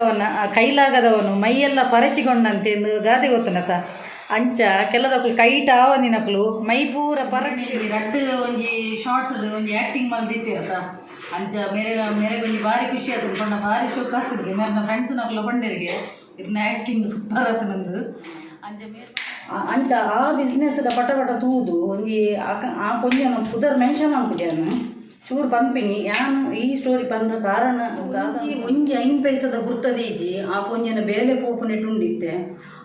ಅವನ ಆ ಕೈಲಾಗದವನು ಮೈಯೆಲ್ಲ ಪರಚಿಕೊಂಡಂತೆ ಎಂದು ಗಾದೆ ಗೊತ್ತುಂಡತ. ಅಂಚ ಕೆಲದಕ್ಲು ಕೈಟ್ ಆವಂದಿನಕ್ಲು ಮೈ ಪೂರ ಪರಚಿ. ರಡ್ಡ್ ಒಂಜಿ ಶಾರ್ಟ್ಸ್ ಒಂಜಿ ಆಕ್ಟಿಂಗ್ ಮಲ್ದಿತ್ತೀರತ. ಅಂಚ ಮೇರೆ ಮೇರೆಗೆ ಒಂಜಿ ಬಾರಿ ಖುಷಿ ಆತುಂಡು ಪಂಡ ಬಾರಿ ಶೋಕ್ ಆತುಂಡು. ಮೇರ್ನ ಫ್ರೆಂಡ್ಸ್ ನಕ್ಲು ಪಂಡೆರಿಗೆ ಇರ್ನ ಆಕ್ಟಿಂಗ್ ಸೂಪರ್ ಆತುಂಡು. ಅಂಚ ಮೇರ್ ಅಂಚ ಆ ಬಿಸ್ನೆಸ್ ದ ಪಟ ಪಟ ತೂದು ಒಂಜಿ ಆ ಪೊಂಜನ ಪುದರ್ ಮೆನ್ಷನ್ ಮನ್ಪುಜಾನ್, ಚೂರು ಪನ್ಪಿನಿ ಯಾನ್. ಈ ಸ್ಟೋರಿ ಪನ್ರ ಕಾರಣ ಒಂಜಿ ಒಂಜಿ 5 ಪೈಸದ ಗುರ್ತದೀಜಿ. ಆ ಪೊಂಜನ ಬೇಲೆ ಪೋಪುನೆಟ್ ಉಂಡಿತ್ತೆ.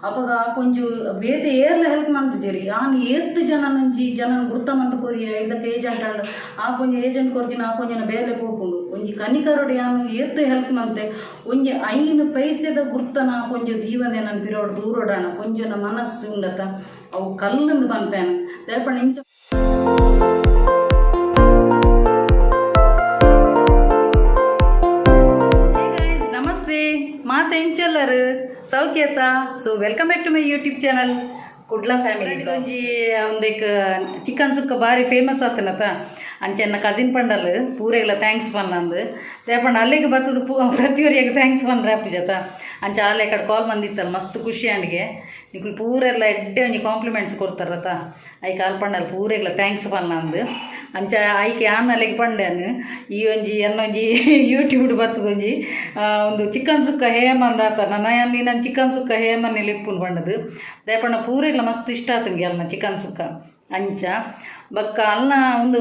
ಅಪಗ ಆ ಪೊಂಜು ಬೇತೆ ಏರ್ಲ ಹೆಲ್ಪ್ ಮಲ್ತಿಜೆರ್. ಯಾನ್ ಏತ್ ಜನನೊಂಜಿ ಜನನ್ ಗುರ್ತ ಮಂತ್ ಕೊರಿಯ. ಇದಕ್ಕೆ ಏಜೆಂಟ್ ಆಂಡ್. ಆ ಪೊಂಜು ಏಜೆಂಟ್ ಕೊರ್ಜಿನ, ಆ ಪೊಂಜನ ಬೇಲೆ ಪೋಪುಂಡು. ಒಂಜಿ ಕನಿಕರಡು ಯಾನ್ ಏತ್ ಹೆಲ್ಪ್ ಮಂತೆ. ಒಂಜಿ 5 ಪೈಸೆದ ಗುರ್ತನ ಆ ಪೊಂಜು ದೀವನೆ ನನ್ ಪಿರೋಡ್ ದೂರೋಡಾಣ. ಪೊಂಜನ ಮನಸ್ಸು ಉಂಡತ, ಅವು ಕಲ್ಲುಂದು ಪನ್ಪೇನು. ದಾಯೆ ಇಂಚ? Hey guys, namaste. ಮಾತ ಎಂಚಲ್ಲರು? ಸೌಖ್ಯತ? So welcome back to my YouTube channel Kudla family. ಒಂಜಿ ಒಂದೆಕ್ ಚಿಕನ್ ಸುಕ್ಕ ಬಾರಿ ಫೇಮಸ್ ಆತನತ. ಅಂಚ ಎನ್ನ ಕಸಿನ್ ಪಂಡಲ್, ಪೂರೆಗ್ಲ thanks ಪನ್ನಂದು. ದೇಪಂಡ ಅಲ್ಲಿಗೆ ಬತ್ತದ ಪೂ ಪ್ರತಿಯೊರಿಯಾಗ thanks ಪನ್ರೆ ಅಪ್ಪುಜತ. ಅಂಚ ಆಲೆ ಕಡೆ ಕಾಲ್ ಬಂದಿತ್ತಲ್ಲ, ಮಸ್ತ್ ಖುಷಿ ಅಂಡಿಗೆ. ನಿಕುಲು ಪೂರೆಲ್ಲ ಎಡ್ಡೆ ಒಂಜಿ ಕಾಂಪ್ಲಿಮೆಂಟ್ಸ್ ಕೊಡ್ತಾರತ. I call ಪಂಡಲ್, ಪೂರೆಗ್ಲ thanks ಪನ್ನಂದು. ಅಂಚ ಐಕೆ ಆನ್ ಅಲ್ಲಿಗೆ ಪಂಡ್ಯಾನು, ಈ ಒಂಜಿ ಎನ್ನೊಂಜಿ ಯೂಟ್ಯೂಬ್ ಬತ್ತದ ಒಂಜಿ ಒಂದು ಚಿಕನ್ ಸುಕ್ಕ ಹೇಮಂದ ಆತ. ನನ್ನ ನನ್ನ ಚಿಕನ್ ಸುಕ್ಕ ಹೇಮನ್ ಇಪ್ಪುನು ಪಂಡದು. ದಾಯೆಪಂಡ ಪೂರೆಗ್ಲ ಮಸ್ತ್ ಇಷ್ಟ ಆತಂಗೆ ಅಲ್ನ ಚಿಕನ್ ಸುಕ್ಕ. ಅಂಚ ಬೊಕ್ಕ ಅಲ್ನ ಒಂದು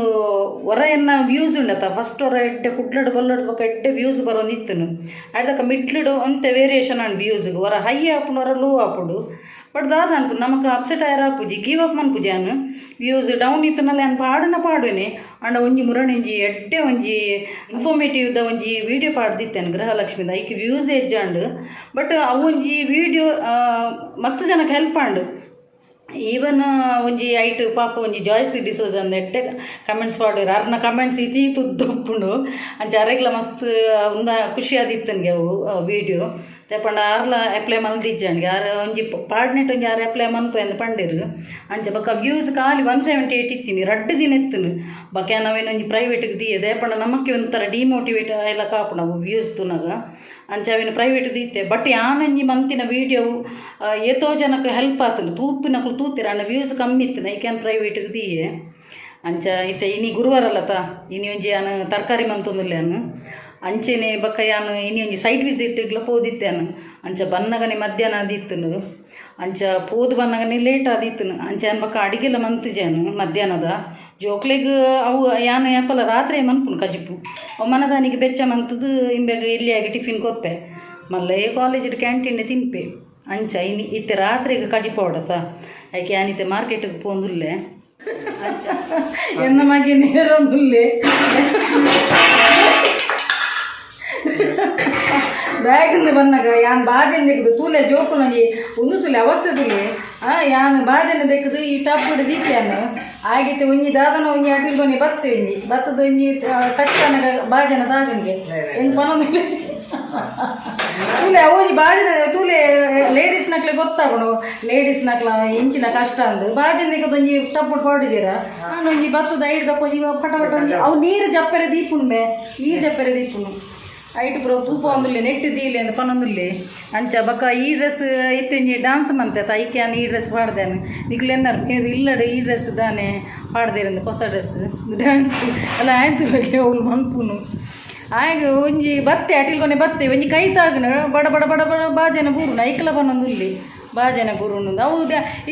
ಹೊರ ಎನ್ನ ವ್ಯೂಸ್ ಉಂಡತ. ಫಸ್ಟ್ ಹೊರ ಎಡ್ಡೆ ಕುಡ್ಲಡು ಬಲ್ಲಡು ಬೊಕ್ಕ ಎಡ್ಡೆ ವ್ಯೂಸ್ ಬರೋಂದಿತ್ತನು. ಅಯ್ದಕ್ಕ ಮಿಡ್ಲುಡು ಒಂತೆ ವೇರಿಯೇಷನ್ ಆಂಡ್ ವ್ಯೂಸ್. ಹೊರ ಹೈ ಆಪುಂಡು, ಹೊರ ಲೋ ಆಪುಂಡು. ಬಟ್ ದಾದ ಅನ್ಪುಂಡು, ನಮಕ್ ಅಪ್ಸೆಟ್ ಆಯರ ಆಪುಜಿ, ಗಿವ್ ಅಪ್ ಮನ್ಪುಜಿ. ಅನ್ ವ್ಯೂಸ್ ಡೌನ್ ಇತ್ತನಲ್ಲ, ಅನ್ ಪಾಡುನ ಪಾಡುವೆ. ಅಂಡ ಒಂಜಿ ಮುರಣಿ ಒಂಜಿ ಎಡ್ಡೆ ಒಂಜಿ ಇನ್ಫಾರ್ಮೇಟಿವ್ ದ ಒಂಜಿ ವಿಡಿಯೋ ಪಾಡ್ದಿತ್ತೇನೆ ಗೃಹಲಕ್ಷ್ಮಿದ. ಐಕ್ ವ್ಯೂಸ್ ಎಜ್ಜಾಂಡ್. ಬಟ್ ಅವು ಒಂಜಿ ವಿಡಿಯೋ ಮಸ್ತ್ ಜನಕ್ಕೆ ಹೆಲ್ಪ್ ಆಂಡ್. ಈವನ್ ಒಂಜಿ ಐಟ್ ಪಾಪ ಒಂಜಿ ಜಾಯ್ಸ್ ಡಿಸೋಜ್ ಅಂದ್ ಎಡ್ಡೆ ಕಮೆಂಟ್ಸ್ ಪಾಡುವೆರ್. ಅರ್ನ ಕಮೆಂಟ್ಸ್ ಇತೀ ತುದ್ದೊಪ್ಪುಂಡು. ಅಂಚ ಅರೆಗ್ಲ ಮಸ್ತ್ ಉಂದ ಖುಷಿ ಆದಿತ್ತನ್ಗೆ ಅವು ವೀಡಿಯೋ. ಪಂಡ ಆರ್ಲ ಅಪ್ಲೈ ಮಲ್ದಿಜ್ಜಾಂಡ್ಗೆ. ಆರ್ ಒಂಜಿ ಪಾಡ್ನೆಟ್ ಒಂಜಿ ಆರ್ ಅಪ್ಲೈ ಮನ್ಪು ಪಂಡೆರ್. ಅಂಚ ಬೊಕ್ಕ ವ್ಯೂಸ್ ಖಾಲಿ 178 ಇತ್ತೀನಿ, 2 ದಿನ ಇತ್ತನು. ಬೊಕ್ಕ ನಾವೇನೊಂಜಿ ಪ್ರೈವೇಟ್ಗೆ ದೀಯದೆ ಪಂಡ ನಮಕ್ಕೆ ಒಂಥರ ಡಿಮೋಟಿವೇಟ್ ಎಲ್ಲ ಕಾಪುಂಡು ಅವು ವ್ಯೂಸ್ ತೂನಗ. ಅಂಚ ಅವೇನು ಪ್ರೈವೇಟ್ ದೀತೆ. ಬಟ್ ಯಾನೊಂಜಿ ಮಂತಿನ ವೀಡಿಯೋ ಏತೋ ಜನಕ್ಕೆ ಹೆಲ್ಪ್ ಆತುಂಡು. ತೂಪಿನಕುಲು ತೂತಿರ ಅಂಡ ವ್ಯೂಸ್ ಕಮ್ಮಿ ಇತ್ತು. ಐಕ್ಯಾನ್ ಪ್ರೈವೇಟ್ಗೆ ದೀಯೆ. ಅಂಚ ಇತ್ತೆ ಇನಿ ಗುರುವಾರ ಅಲ್ಲತ, ಇನಿ ಒಂಜಿ ಯಾನ್ ತರಕಾರಿ ಮಂತೊಂದುಲ್ಲೆ ಯಾನ್. ಅಂಚೆನೆ ಬೊಕ್ಕ ಯಾನ್ ಇನಿ ಒಂಜಿ ಸೈಟ್ ವಿಸಿಟ್ಗ್ಲ ಪೋದಿತ್ತೆ ಯಾನ್. ಅಂಚ ಬನ್ನಗನೆ ಮಧ್ಯಾಹ್ನ ಆದಿತ್ತುಂಡು. ಅಂಚ ಪೋದು ಬನ್ನಗನೆ ಲೇಟ್ ಆದಿತ್ತುನು. ಅಂಚ ಯಾನ್ ಬೊಕ್ಕ ಅಡಿಗೆಲ್ಲ ಮಂತಿಜಾನು ಮಧ್ಯಾಹ್ನದ. ಜೋಕ್ಲೆಗ್ ಅವು ಯಾನ್ ಯಾಪಲ ರಾತ್ರಿ ಮನ್ಪುನು ಕಜಿಪು. ಅವು ಮನದಾನಿಗೆ ಬೆಚ್ಚ ಮಂತದು ಇಂಬೆಗ್ ಎಲ್ಲಿಯಾಗಿ ಟಿಫಿನ್ ಕೊರ್ಪೆ. ಮಲ್ಲ ಕಾಲೇಜ್ ಕ್ಯಾಂಟೀನ್ ತಿನ್ಪೆ. ಅಂಚ ಇನಿ ಇತ್ತೆ ರಾತ್ರಿಗೆ ಕಜಿಪು ಆವಡತ. ಐಕೆ ಯಾನಿತ್ತೆ ಮಾರ್ಕೆಟ್ಗೆ ಪೋಂದುಲ್ಲೆ. ಎನ್ನ ಮಗೆ ನೇರೊಂದುಲ್ಲೆ. ಬ್ಯಾಗಿಂದ ಬನ್ನಗ ಯಾನ್ ಬಾಜನ್ ದೆಕ್ಕದು ತೂಲೆ ಜೋಕುನೊಂಜಿ ಉಂದು ತೂಲೆ ಅವಸ್ಥೆ ತೂಲೆ. ಆ ಯಾನ್ ಬಾಜನ ದೆಕ್ಕದು ಈ ಟಪ್ ದೀಕ್ಯಾನ್ ಆಗಿತ್ತೆ. ಒಂಜಿ ದಾದನ ಒಂಜಿ ಅಟಿಲ್ಗೊನಿ ಬತ್ತೆ. ಒಂಜಿ ಬತ್ತದ ಒಂಜಿ ಟಕ್ಕನಗ ಬಾಜನ ತಾಗನ್ಗೆ ಹೆಂಗ್ ಪನೊಂದುಲ್ಲೆ ತೂಲೆ. ಅವು ಒಂಜಿ ಬಾಜನ ತೂಲೆ. ಲೇಡೀಸ್ ನಕ್ಲೆ ಗೊತ್ತಾಪುಂಡು, ಲೇಡೀಸ್ ನಕ್ಲ ಇಂಚಿನ ಕಷ್ಟ ಅಂದು. ಬಾಜನ ದೆಕ್ಕದು ಒಂಜಿ ಟಪ್ಪು ಪಾಡುಜೀರ. ನಾನು ಒಂಜಿ ಬತ್ತದ ಐಡ್ದಪ್ಪ ಒಂಜಿ ಪಟ ಪಟ ಒಂಜಿ ಅವು ನೀರು ಜಪ್ಪರೆ ದೀಪುಂಡೆ, ನೀರು ಜಪ್ಪರೆ ದೀಪುಂಡು. ಐಟ್ ಪೂರ ತೂಪ ಒಂದುಲ್ಲೆ, ನೆಟ್ ದೀಲೆ ಅಂದ್ ಪನೊಂದುಲ್ಲೆ. ಅಂಚ ಬೊಕ್ಕ ಈ ಡ್ರೆಸ್ ಇತ್ತೆ ಒಂಜಿ ಡಾನ್ಸ್ ಮಂತೆ ಐಕೆ ಯಾನ್ ಈ ಡ್ರೆಸ್ ಪಾಡ್ದೇನೆ. ನಿಕ್ಲು ಎನ್ನರ್ ಇಲ್ಲಡೆ ಈ ಡ್ರೆಸ್ ದಾನೆ ಪಾಡ್ದೇರಂದು ಹೊಸ ಡ್ರೆಸ್ ಡ್ಯಾನ್ಸ್ ಎಲ್ಲ ಆಯ್ತು ಬಗ್ಗೆ ಅವ್ಲು ಮನ್ಪುನು. ಆಯ್ಗ ಒಂಜಿ ಬತ್ತೆ ಅಟಿಲ್ಕೊನೆ ಬತ್ತೆ. ಒಂಜಿ ಕೈ ತಾಗನ ಬಡ ಬಡ ಬಡ ಬಡ ಬಾಜನ ಬೂರುನ. ಐಕ್ಲ ಪನೊಂದುಲ್ಲಿ ಬಾಜನ ಬೂರುನು. ಅವು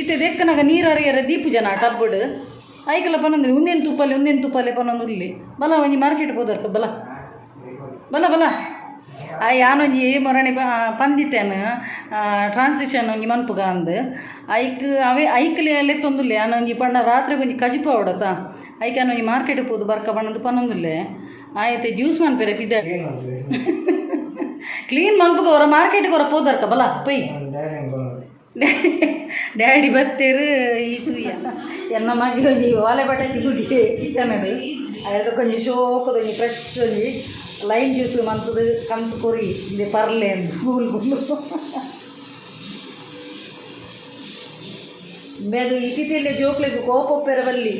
ಇತ್ತೆ ದೆಕ್ಕನಾಗ ನೀರು ಹರಿಯರ ದೀಪು ಜನ ಟಬ್ಬುಡು. ಐಕ್ಲ ಪನೊಂದು ಉಂದೇನು ತೂಪಲೆ, ಉಂದೇನು ತೂಪಲೆ ಪನೊಂದುಲ್ಲಿ. ಬಲ, ಒಂಜಿ ಮಾರ್ಕೆಟ್ ಪೋದರ್ಕ. ಬಲ ಬಲ ಬಲ. ಆ ಯಾನೊಂಜಿ ಮೊರಣಿ ಪಂದಿತ್ತೇನು ಟ್ರಾನ್ಸಿಷನ್ ಒಂಜಿ ಮನ್ಪುಗ ಅಂದ್. ಐಕ್ ಅವೇ ಐಕ್ಲೆ ಲೆತ್ತೊಂದುಲ್ಲೆ. ಯಾನೊಂಜಿ ಪಂಡ ರಾತ್ರಿ ಒಂಜಿ ಕಜಿಪು ಆವಡತ. ಐಕ್ ಯಾನೊಂಜಿ ಮಾರ್ಕೆಟ್ ಪೋದು ಬರ್ಕ ಪಂಡದು ಪನೊಂದುಲ್ಲೆ. ಆಯ್ತು, ಜ್ಯೂಸ್ ಮನ್ಪೆರೆ ಪಿದ ಕ್ಲೀನ್ ಮನ್ಪುಗ. ಹೊರ ಮಾರ್ಕೆಟ್ಗೆ ಹೊರ ಪೋದರ್ಕ ಬಲ ಪೊಯ್. ಡ್ಯಾಡಿ ಬತ್ತೇರು. ಈ ತೂಯ ಎನ್ನ ಮಗೆ ಒಂಜಿ ವಾಲೆ ಬಟಾಕಿ ಗುಡಿ ಕಿಚನ್ ಅಯ್ದ ಒಂಜಿ ಶೋಕದ ಒಂಜಿ ಫ್ರೆಶ್ ಒಂಜಿ ಲೈಮ್ ಜ್ಯೂಸ್ ಮಂತದು ಕಂತು ಕೊರಿ ಇಂದೆ ಪರ್ಲೆ ಅಂದ್ ಕೂಲ್ ಕುಲ್ಲು. ಇಂಬೆಗ್ ಇತಿತಿಲ್ಲೆ ಜೋಕ್ಲೆಗ್ ಕೋಪ ಒಪ್ಪೆರೆ ಬಲ್ಲಿ.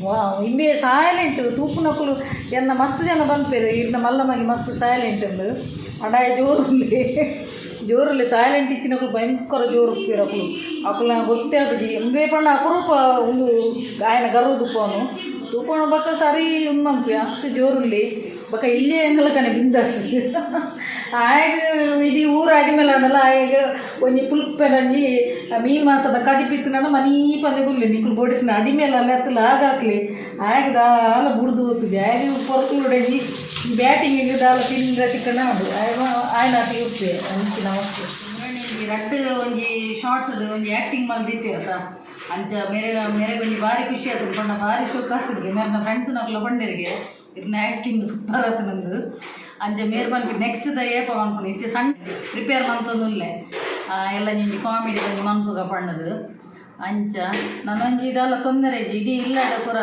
ವಾ ಇಂಬೆ ಸೈಲೆಂಟ್. ತೂಪುನಕುಲು ಎನ್ನ ಮಸ್ತ್ ಜನ ಪನ್ಪೆರ್, ಇರ್ನ ಮಲ್ಲ ಮಗೆ ಮಸ್ತ್ ಸೈಲೆಂಟ್ ಅಂದ್. ಅಂಡ ಜೋರುಲ್ಲೆ ಜೋರುಲ್ಲೆ ಸೈಲೆಂಟ್ ಇತ್ತಿನಕುಲು ಭಯಂಕರ ಜೋರು ಉಪ್ಪುವೆರ್ ಅಕುಲು. ಅಕುಲ್ನ ಗೊತ್ತೇ ಆಪುಜಿ. ಉಂಬೆ ಪಂಡ ಅಪರೂಪ ಉಂದು ಆಯನ ಗರ್ವ ತೂಪವನು ತೂಪವನು ಬೊಕ್ಕ ಸರಿ ಉಂದು ಮನ್ಪುವೆ ಅತ್ ಜೋರುಲ್ಲೆ. ಬೊಕ್ಕ ಇಲ್ಲೇ ಲಕನೆ ಬಿಂದಾಸ್. ಆಯಗ್ ಇಡೀ ಊರು ಅಡಿಮೇಲೆ ಆಂಡಲ ಆಯಗ್ ಒಂಜಿ ಪುಲ್ಪೆನಂಜಿ ಮೀನ್ ಮಾಸದ ಕಜಿಪು ಇತ್ತ್ಂಡ ಮನೀ ಪಂದೆ ಕುಲ್ಲೆ. ನಿಕುಲು ಬೋಡಿತ್ತಿನ ಅಡಿಮೇಲೆ ಅಲ್ಲ ಅತ್ತ್ ಲಾಗ್ ಹಾಕ್ಲೆ, ಆಯಗ್ ದಾಲ ಬುಡ್ದು ಪೋತುಜಿ. ಆಯಗ್ ಪೊರ್ತುಡೊಂಜಿ ಬ್ಯಾಟಿಂಗ್ ದಾಲ ತಿಂದ್ರೆ ತಿಕ್ಕಂಡ ಉಂಡು ಆಯ್ ಆಯನಾತೆ ಉಪ್ಪುವೆ ಅಂಚಿನ ವಸ್ತು. ರಡ್ಡ್ ಒಂಜಿ ಶಾರ್ಟ್ಸ್ ಒಂಜಿ ಆ್ಯಕ್ಟಿಂಗ್ ಮಲ್ದಿತ್ತೆರತ. ಅಂಚ ಮೇರೆ ಮೇರೆಗ್ ಒಂಜಿ ಬಾರಿ ಖುಷಿ ಆತುಂಡು ಪಂಡ ಬಾರಿ ಶೋಕ್ ಆತುಂಡು. ಮೇರ್ನ ಫ್ರೆಂಡ್ಸ್ ನಕುಲ ಪಂಡೆರ್ಗೆ ಇರ್ನ ಆ್ಯಕ್ಟಿಂಗ್ ಸೂಪರ್ ಆತುಂಡು. ಅಂಚ ಮೇರ್ ಪನ್ಪಿ ನೆಕ್ಸ್ಟ್ ದ ಏಪ ಮನ್ಪುನು. ಇತ್ತೆ ಸಣ್ಣ ಪ್ರಿಪೇರ್ ಮಂತೊಂದುಲ್ಲೆ ಎಲ್ಲ ಒಂಜಿ ಕಾಮಿಡಿ ಒಂಜಿ ಮನ್ಪುಗ ಪಂಡದು. ಅಂಚ ನನೊಂಜಿ ದಾಲ ತೊಂದರೆ ಇಜ್ಜಿ ಇಡೀ ಇಲ್ಲಡ ಪೂರ.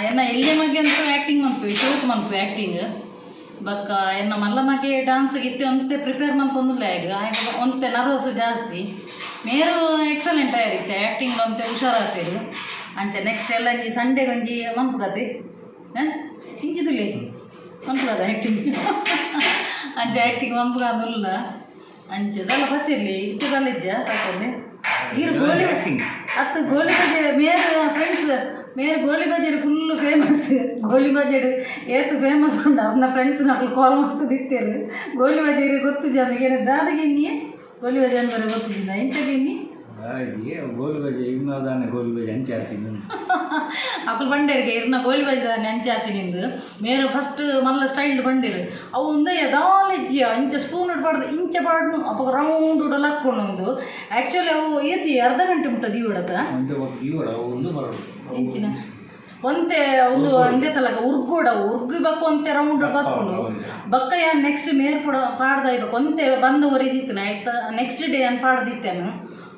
ಎನ್ನ ಎಲ್ಯ ಮಗೆ ಅಂತೂ ಆ್ಯಕ್ಟಿಂಗ್ ಮನ್ಪುವೆ, ಶೋಕ್ ಮನ್ಪುವೆ ಆ್ಯಕ್ಟಿಂಗ್. ಬೊಕ್ಕ ಎನ್ನ ಮಲ್ಲ ಮಗೆ ಡಾನ್ಸ್ ಇತ್ತೆ ಒಂತೆ ಪ್ರಿಪೇರ್ ಮಂತೊಂದುಲ್ಲೆ. ಆಯಗ್ ಆಯಗ್ ಒಂತೆ ನರ್ವಸ್ ಜಾಸ್ತಿ. ಮೇರು ಎಕ್ಸಲೆಂಟ್ ಆಯರಿತ್ತೆ ಆ್ಯಕ್ಟಿಂಗ್ ಒಂತೆ ಹುಷಾರಾತೇರು. ಅಂಚ ನೆಕ್ಸ್ಟ್ ಎಲ್ಲ ಒಂಜಿ ಸಂಡೇಗೆ ಒಂಜಿ ಮನ್ಪುಗತೆ ಇಂಚಿದುಲ್ಲೆ ಮನ್ಪುಗದ ಆ್ಯಕ್ಟಿಂಗ್. ಅಂಚ ಆ್ಯಕ್ಟಿಂಗ್ ಮನ್ಪುಗ ಉಲ್ಲ. ಅಂಚ ದಾಲ ಬತ್ತಿರ್ಲಿ ಇತ್ತೆ ದಾಲ ಇಜ್ಜ ಪಾತೆರ್ಲಿ ಈರ್ ಗೋಲಿ ಅತ್ತು ಗೋಲಿ ಬಜೆ. ಮೇರ್ ಫ್ರೆಂಡ್ಸ್ ಮೇರ್ ಗೋಲಿ ಬಜೆಡ್ ಫುಲ್ ಫೇಮಸ್. ಗೋಲಿ ಬಜೆಡ್ ಏತ್ ಫೇಮಸ್ ಉಂಡು ಅವ್ನ ಫ್ರೆಂಡ್ಸ್ ನಕುಲು ಕಾಲ್ ಮಾಡ್ತದಿತ್ತೇರು. ಗೋಲಿ ಬಜೆ ಗೊತ್ತು ಜನ ಏನು ದಾದಗಿನ್ನಿ ಗೋಲಿ ಬಜೆ ಅಂದ್ರೆ ಗೊತ್ತಿದ್ದ ಎಂಚ ಗಿನ್ನಿ. ಗೋಲಿ ಬಜೆ ಇನ್ನಾದಾನೆ ಗೋಲಿ ಬಜೆ ಅಂಚೆ ಆತೀನಿ. ಅಕುಲು ಬಂಡೇರಿಗೆ ಇರ್ನ ಗೋಲಿ ಬಜೆ ದಾನೆ ಅಂಚೆ ಆತಿನಿಂದು. ಮೇರು ಫಸ್ಟ್ ಮಲ್ಲ ಸ್ಟೈಲ್ ಬಂಡೇರು. ಅವು ಉಂದಯ್ಯ ದಾಲೆಜ್ಜಿಯ ಇಂಚ ಸ್ಪೂನ್ ಪಾಡ್ದು ಇಂಚ ಪಾಡ್ನು ಅಪಗ ರೌಂಡ್ ಉಡಲ್ ಹಾಕೊಂಡು ಒಂದು. ಆ್ಯಕ್ಚುಲಿ ಅವು ಏತಿ ಅರ್ಧ ಗಂಟೆ ಮುಟ್ಟ ದೀವಡತ. ಒಂದು ಬರೋದು. ಇಂಚಿನ ಒಂತೆ ಒಂದು ಒಂದೇ ತಲಕ ಉರ್ಗೋಡ ಉರ್ಗಿ ಬಕ್ಕ ಒಂತೆ ರೌಂಡ್ ಬರ್ಪುಂಡು. ಬಕ್ಕ ಯಾನ್ ನೆಕ್ಸ್ಟ್ ಮೇರ್ ಪುಡ ಪಾಡ್ದ ಇಬೇಕು ಒಂತೆ ಬಂದು ಒರಿದಿತ್ತು ಆಯ್ತಾ. ನೆಕ್ಸ್ಟ್ ಡೇ ಯಾನ್ ಪಾಡ್ದಿತ್ತೇನು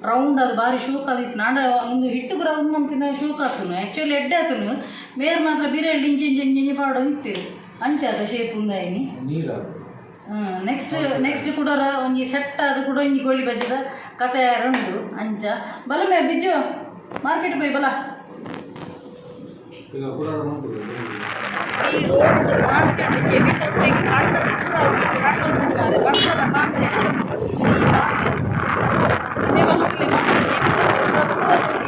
ರೌಂಡ್ ಅದು ಬಾರಿ ಶೋಕ್ ಆದಿತ್ತು. ನಾಡ ಒಂದು ಹಿಟ್ಟು ಬರ ಮಂತಿನ ಶೋಕ್ ಆತನು. ಆ್ಯಕ್ಚುಲಿ ಎಡ್ಡೆ ಆತನು. ಮೇರ್ ಮಾತ್ರ ಬಿರೇಳು ಇಂಚಿ ಇಂಚಿ ಇಂಚಿ ಇಂಚಿ ಪಾಡೋ ಇತ್ತೀರು. ಅಂಚ ಅದ ಶೇಪ್ ಉಂದಾಯಿನಿ. ನೀರು. ನೆಕ್ಸ್ಟ್ ನೆಕ್ಸ್ಟ್ ಕೂಡ ಒಂಜಿ ಸೆಟ್ ಅದು ಕೂಡ ಒಂಜಿ ಗೋಳಿ ಬಜ್ಜದ ಕತೆ ಉಂಡು. ಅಂಚ ಬಲಮೆ ಬಿಜ್ಜು ಮಾರ್ಕೆಟ್ ಪೋಯಿ ಬಲ. ಈಗ ಕೂಡ ಈ ರೋಡ್ ಮಾರ್ಕೆಟ್ ಕೆಬಿ ತೊಟ್ಟಿಗೆ ಕಂಡದ ಪೂರ ಕಂಡೊಂದುಂಡು ಮಾರ್ರೆ ಬರ್ಸದ ಮಾರ್ಕೆಟ್ ಈ ಮಾರ್ಕೆಟ್. ಇಂದೇ ಬಂದು ಕೆಬಿ ತೊಟ್ಟಿ ಬರ್ಸದ ಮಾರ್ಕೆಟ್.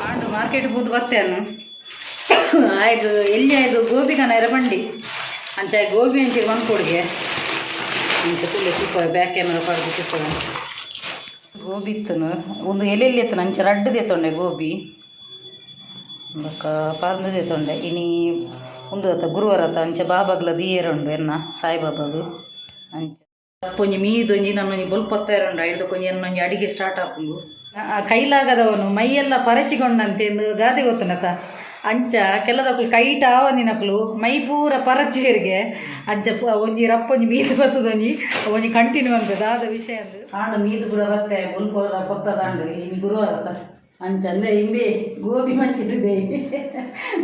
ಆಂಡು ಮಾರ್ಕೆಟ್ ಪೋದು ಬತ್ತೇನು. ಆಯ್ತು ಎಲ್ಲಿ ಆಯ್ತು ಗೋಬಿ ಕನ ಬಂಡಿ. ಅಂಚ ಗೋಬಿ ಅಂಚಿ ಮನ್ಪೊಡ್ಗೆ. ಅಂಚ ತುಲೆ ತೂಪ ಬ್ಯಾಕ್ ಕ್ಯಾಮರಾ ಪಾಡ್ದು ತುಪ್ಪ ಗೋಬಿ ಇತ್ತನು ಒಂದು ಎಲ್ಲೆಲ್ಲಿ ಎತ್ತನು. ಅಂಚ ರಡ್ಡು ದೇತೊಂಡೆ ಗೋಬಿ ಬೊಕ್ಕ ಪರ್ಂದ್ ದೇತೊಂಡೆ. ಇನಿ ಉಂದು ಅತ್ತ ಗುರುವಾರ ಅತ್ತ. ಅಂಚ ಬಾಬಾಗ್ಲ ದೀಯೆರೆ ಉಂಡು ಎನ್ನ ಸಾಯಿಬಾಬಾಗು. ಅಂಚ ಒಂಜಿ ಮೀದೊಂಜಿ ನನ್ನೊಂಜಿ ಬೊಲ್ಪೊತ್ತೆರೆ ಉಂಡು. ಐಡ್ದ್ ಒಂಜಿ ಎನ್ನೊಂಜಿ ಅಡಿಗೆ ಸ್ಟಾರ್ಟ್ ಆಪುಂಡು. ಕೈಲಾಗದವನು ಮೈಯೆಲ್ಲ ಪರಚಿಕೊಂಡಂತೆ ಎಂದು ಗಾದೆ ಗೊತ್ತುಂಡತ. ಅಂಚ ಕೆಲದಕ್ಲು ಕೈಟ್ ಆವಂದಿನಕ್ಲು ಮೈ ಪೂರ ಪರಚುವೆರ್ಗೆ. ಅಂಚ ಒಂಜಿ ರಪ್ಪೊಂಜಿ ಮೀದ್ ಬತ್ತದೊಂಜಿ ಒಂಜಿ ಕಂಟಿನ್ಯೂ ಅನ್ಪೆ ದಾದ ವಿಷಯ ಅಂದ್. ಆಂಡ ಮೀದ್ ಪೂರ ಬತ್ತೆ ಬೊಲ್ಪು ಪೊತ್ತದಾಂಡ್. ಇನಿ ಗುರುವಾರ ಅತ್ತ. ಅಂಚ ಅಂದೆ ಇಂಬೆ ಗೋಬಿ ಮಂಚೂರಿ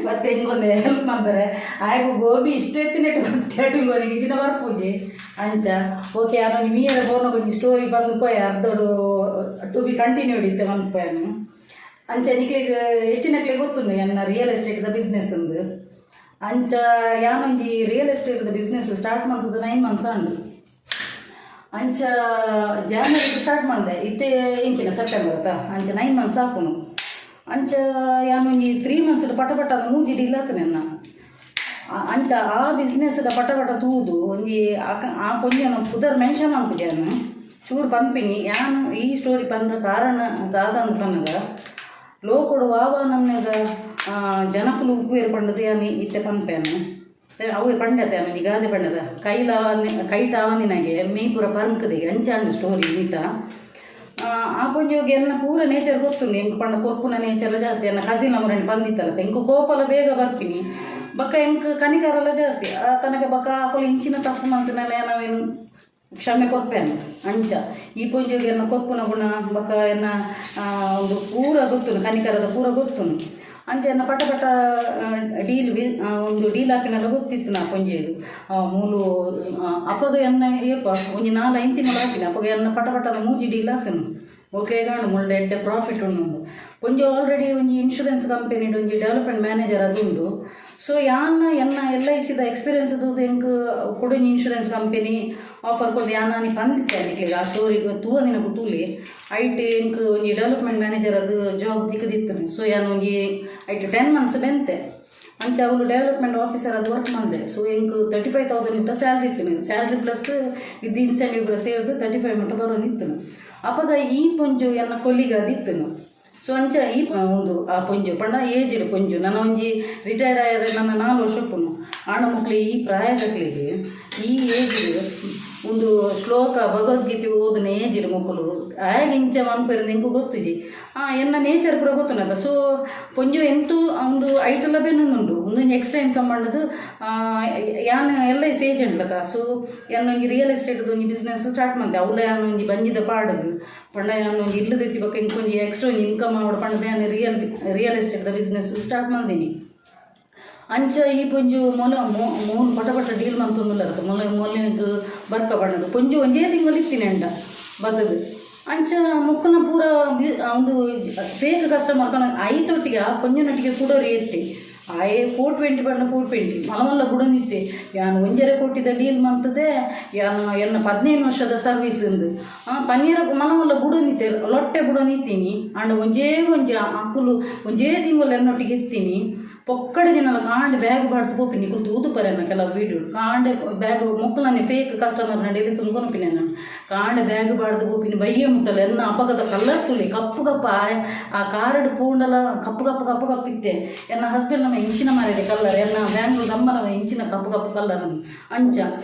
ಬತ್ತೆ ಇಂಕೊಂದೆ ಹೆಲ್ಪ್ ಮಾಡ್ತಾರೆ. ಆಯ್ಗು ಗೋಬಿ ಇಷ್ಟ ಎತ್ತಿನೆಟ್ ಬತ್ತೆ ಅಟುಲ್ ಇಜಿನ ಬರ್ಪೂಜಿ. ಅಂಚ ಓಕೆ ಯಾನೊಂಜಿ ಮೀಯರ ಫೋನ್ ಒಂಜಿ ಸ್ಟೋರಿ ಬಂದು ಪೋಯ ಅರ್ಧೋಡು ಟು ಬಿ ಕಂಟಿನ್ಯೂಡ್ ಇತ್ತೆ ಮನ್ಪುವೆ. ಅಂಚ ನಿಕ್ಲೆಗ್ ಹೆಚ್ಚಿನಕ್ಲೆಗ್ ಗೊತ್ತುಂಡು ಎನ್ನ ರಿಯಲ್ ಎಸ್ಟೇಟ್ದ ಬಿಸ್ನೆಸ್ ಅಂದು. ಅಂಚ ಯಾನೊಂಜಿ ರಿಯಲ್ ಎಸ್ಟೇಟ್ದ ಬಿಸ್ನೆಸ್ ಸ್ಟಾರ್ಟ್ ಮಲ್ತದ 9 ಮಂತ್ಸ್ ಆಂಡ್. ಅಂಚ ಜಾನ್ವರಿ ಸ್ಟಾರ್ಟ್ ಮಲ್ದೆ. ಇತ್ತೆ ಇಂಚಿನ ಸೆಪ್ಟೆಂಬರ್ ಅತ್ತ. ಅಂಚ 9 ಮಂತ್ಸ್ ಆಪುಂಡು. ಅಂಚ ಯಾನೊಂಜಿ 3 ಮಂತ್ಸ್ ಪಟ ಪಟ ಅಂದ್ ಮೂಜಿ ಡೀಲ್ ಆತನೆ ಎನ್ನ. ಅಂಚ ಆ ಬಿಸ್ನೆಸ್ದ ಪಟ ಪಟ ತೂದು ಒಂಜಿ ಆಕ ಆ ಪೊಂಜನ ಪುದರ್ ಮೆನ್ಷನ್ ಮನ್ಪುಜಿ ಯಾನ್. ಚೂರು ಪನ್ಪಿನಿ ಯಾನ್. ಈ ಸ್ಟೋರಿ ಪನ್ರ ಕಾರಣ ದಾದ ಪನ್ನಗ ಲೋಕೊಡು ವಾವಾ ನಮ್ನೆದ ಜನಕುಲು ಉಪ್ಪುವೆರ್ ಪಂಡದು ಯಾನ್ ಇತ್ತೆ ಪನ್ಪೇನು. ಅವೆ ಪಂಡತೆ ಒಂಜಿ ಗಾದೆ ಪಂಡದ ಕೈಲಾವನಿ ಕೈಟ್ ಆವಂದಿನಾಗೆ ಮೈ ಪೂರ ಪರ್ಂಕುದಿಗೆ. ಅಂಚಾಂಡು ಸ್ಟೋರಿ ಈತ. ಆ ಪೊಂಜೊಗೆ ಎನ್ನ ಪೂರ ನೇಚರ್ ಗೊತ್ತುಂಡು. ಎಂಕ್ ಪಂಡ ಕೊರ್ಪುನ ನೇಚರ್ ಜಾಸ್ತಿ. ಎನ್ನ ಕಸಿನ್ ಅಮರನಿ ಪಂದಿತ್ತಲ್ಲ. ಎಂಕ್ ಕೋಪಲ ಬೇಗ ಬರ್ಪಿನಿ. ಬೊಕ್ಕ ಎಂಕ್ ಕನಿಕರಲ ಜಾಸ್ತಿ. ತನಕ ಬೊಕ್ಕ ಅಕುಲು ಇಂಚಿನ ತಪ್ಪು ಮಲ್ತಿನಲ್ಲ ನಾವೇನು ಕ್ಷಮೆ ಕೊರ್ಪೇನು. ಅಂಚ ಈ ಪೊಂಜೊಗೆ ಎನ್ನ ಕೊರ್ಪುನ ಗುಣ ಬೊಕ್ಕ ಎನ್ನ ಒಂದು ಪೂರ ಗೊತ್ತುಂಡು, ಕನಿಕರದ ಪೂರ ಗೊತ್ತುಂಡು. ಅಂಚ ಎನ್ನ ಪಟ ಪಟ ಡೀಲ್ ಒಂದು ಡೀಲ್ ಹಾಕಿನೆಲ್ಲ ಗೊತ್ತಿತ್ತು ನಾ ಪೊಂಜೆಗ್. ಮೂಲು ಅಪಗ ಎನ್ನ ಏಪ ಒಂಜಿ ನಾಲ್ ಐದು ತಿಂಗಳು ಹಾಕಿನ ಅಪಗ ಎನ್ನ ಪಟ ಪಟದ ಮೂಜಿ ಡೀಲ್ ಹಾಕನು. ಮೊಕ್ಲೆಗಾಂಡ್ ಮುಳ್ಳ ಎಡ್ಡೆ ಪ್ರಾಫಿಟ್ ಉಂಡು. ಒಂಜಿ ಆಲ್ರೆಡಿ ಒಂಜಿ ಇನ್ಶೂರೆನ್ಸ್ ಕಂಪನಿ ಒಂಜಿ ಡೆವಲಪ್ಮೆಂಟ್ ಮ್ಯಾನೇಜರ್ ಅದು ಉಂಡು. ಸೊ ಯಾನ್ ಎನ್ನ ಎಲ್.ಐ.ಸಿದ ಎಕ್ಸ್ಪೀರಿಯನ್ಸ್ ತೂದು ಎಂಕ್ ಕುಡೊಂಜಿ ಇನ್ಶೂರೆನ್ಸ್ ಕಂಪನಿ ಆಫರ್ ಕೊರ್ದು ಯಾನ್ ಆನಿ ಪಂದಿತ್ತೆ ನಿಕ್ಲೆಗ್ ಆ ಸ್ಟೋರಿ ತೂವಂದಿನಕುಲು ತೂಲೆ. ಐಟ್ ಎಂಕ್ ಒಂಜಿ ಡೆವಲಪ್ಮೆಂಟ್ ಮ್ಯಾನೇಜರ್ ಅದು ಜಾಬ್ ತಿಕ್ಕದಿತ್ತು. ಸೊ ಯಾನ್ ಒಂಜಿ ಐಟ್ 10 ಮಂತ್ಸ್ ಬೆಂತೆ. ಅಂಚ ಅವ್ಲು ಡೆವಲಪ್ಮೆಂಟ್ ಆಫೀಸರ್ ಅದು ವರ್ಕ್ ಮಂದೆ. ಸೊ ಎಂಕ್ 35,000 ಮುಟ್ಟ ಸ್ಯಾಲ್ರಿ ಇತ್ತು. ಸ್ಯಾಲ್ರಿ ಪ್ಲಸ್ ವಿತ್ ಇನ್ಸೆಂಟಿವ್ ಪೂರ ಸೇರ್ದು 35 ಮುಟ್ಟ ಬರೋದಿತ್ತು. ಅಪಗ ಈ ಪೊಂಜು ಎನ್ನ ಕೊಲ್ಲಿಗ್ ಅದಿತ್ತು. ಸೊ ಅಂಚ ಈ ಒಂದು ಆ ಪೊಂಜು ಪಂಡ ಏಜ್ಡ್ ಪೊಂಜು, ನನ್ನ ಒಂಜಿ ರಿಟೈರ್ಡ್ ಆಯರೆ ನನ್ನ 4 ವರ್ಷ ಉಪ್ಪುನು. ಆಂಡ ಮೊಕ್ಲು ಈ ಪ್ರಾಯದಕ್ಲೆಗ್ ಈ ಏಜ್ ಒಂದು ಶ್ಲೋಕ ಭಗವದ್ಗೀತೆ ಓದುನ ಏಜ್ಡ್ ಮೊಕುಲು ಆಯಗ್ ಇಂಚ ಮನ್ಪೆರ್ ಎಂಕ್ ಗೊತ್ತಿಜಿ. ಎನ್ನ ನೇಚರ್ ಪೂರ ಗೊತ್ತುಂಡತ್ತ. ಸೊ ಪೊಂಜು ಎಂತು ಒಂದು ಐಟಲ ಬೆನೊಂದುಂಡು, ಉಂದೊಂಜಿ ಎಕ್ಸ್ಟ್ರಾ ಇನ್ಕಮ್ ಪಂಡದು. ಯಾನ್ ಎಲ್.ಐ.ಸಿ ಏಜೆಂಟ್ ಅತ್ತ. ಸೊ ಯಾನ್ ಒಂಜಿ ರಿಯಲ್ ಎಸ್ಟೇಟ್ ಒಂಜಿ ಬಿಸ್ನೆಸ್ ಸ್ಟಾರ್ಟ್ ಮಂತೆ. ಅವ್ಲ ಯಾನ್ ಒಂಜಿ ಬಂಜಿದ ಪಾಡುಗು ಪಂಡ ಯಾನ್ ಒಂಜಿ ಇಲ್ಲು ದೆತ್ತಿ ಬೊಕ್ಕ ಎಂಕ್ ಒಂಜಿ ಎಕ್ಸ್ಟ್ರಾ ಒಂಜಿ ಇನ್ಕಮ್ ಆವಡ್ ಪಂಡದು ಯಾನ್ real real estate business start ಮಲ್ದಿನಿ. ಅಂಚ ಈ ಪೊಂಜು ಮೊಲ ಮೋನ್ ಪಟ ಪಟ ಡೀಲ್ ಮಂತೊಂದುಲ್ಲೆರ್ ಮೊಲೆ ಮೊಲೆಗ್ ಬರ್ಕ ಪಂಡದು. ಪೊಂಜು ಒಂಜೇ ತಿಂಗಳು ಇತ್ತಿನಿ ಅಂಡ ಬತ್ತದು. ಅಂಚ ಮೊಕ್ಕನ ಪೂರ ಒಂದು ಫೇಕ್ ಕಸ್ಟಮರ್ ಕನ ಐತೊಟ್ಟಿಗೆ ಆ ಪೊಂಜುನೊಟ್ಟಿಗೆ ಕುಡೋರಿ ಎತ್ತಿ ಆಯೆ 420 ಪಂಡ 420 ಮಲ್ಲ ಮಲ್ಲ ಬುಡೊಂದಿತ್ತೆ. ಯಾನ್ 1.5 ಕೋಟಿದ ಡೀಲ್ ಮಂತದೆ, ಯಾನ್ ಎನ್ನ 15 ವರ್ಷದ ಸರ್ವಿಸ್ ಇಂದು ಪನ್ನೀರ ಮಲ್ಲ ಮಲ್ಲ ಬುಡೊಂದಿತ್ತೆ, ಲೊಟ್ಟೆ ಬುಡೊಂದಿತ್ತೀನಿ. ಆಂಡ ಒಂಜೇ ಒಂಜಿ ಅಕುಲು ಒಂಜೇ ತಿಂಗಳು ಎನ್ನೊಟ್ಟಿಗೆ ಇತ್ತೀನಿ. ಪೊಕ್ಕಡೆ ದಿನಲ ಕಾಂಡೆ ಬ್ಯಾಗ್ ಪಾಡ್ದು ಪೋಪಿನಿ. ನಿಕುಲು ತೂದು ಪರೆನ ಕೆಲವು ವೀಡಿಯೋ. ಕಾಂಡೆ ಬ್ಯಾಗ್ ಮೊಕ್ಕಲನೆ ಫೇಕ್ ಕಸ್ಟಮರ್ ಡೈಲಿ ತುಂಬ್ಕೊನಪಿನಿ ನಾನು. ಕಾಂಡೆ ಬ್ಯಾಗ್ ಪಾಡ್ದು ಪೋಪಿನಿ, ಬಯ್ಯ ಮುಟ್ಟಲ್ಲ. ಎನ್ನ ಅಪಗದ ಕಲ್ಲರ್ ತುಲಿ ಕಪ್ಪು ಕಪ್ಪು ಆ ಆ ಕಾರಡ್ ಪೂಂಡಲ ಕಪ್ಪು ಕಪ್ಪು ಕಪ್ಪು ಕಪ್ಪು ಇತ್ತೆ. ಎನ್ನ ಹಸ್ಬೆಂಡ್ ನಮ್ಮ ಇಂಚಿನ ಮಾರಿದೆ ಕಲ್ಲರ್, ಎನ್ನ ಬ್ಯಾಂಗ್ಳೂರ್ ದಮ್ಮನ ಇಂಚಿನ ಕಪ್ಪು ಕಪ್ಪು ಕಲ್ಲರ್. ಅಂಚ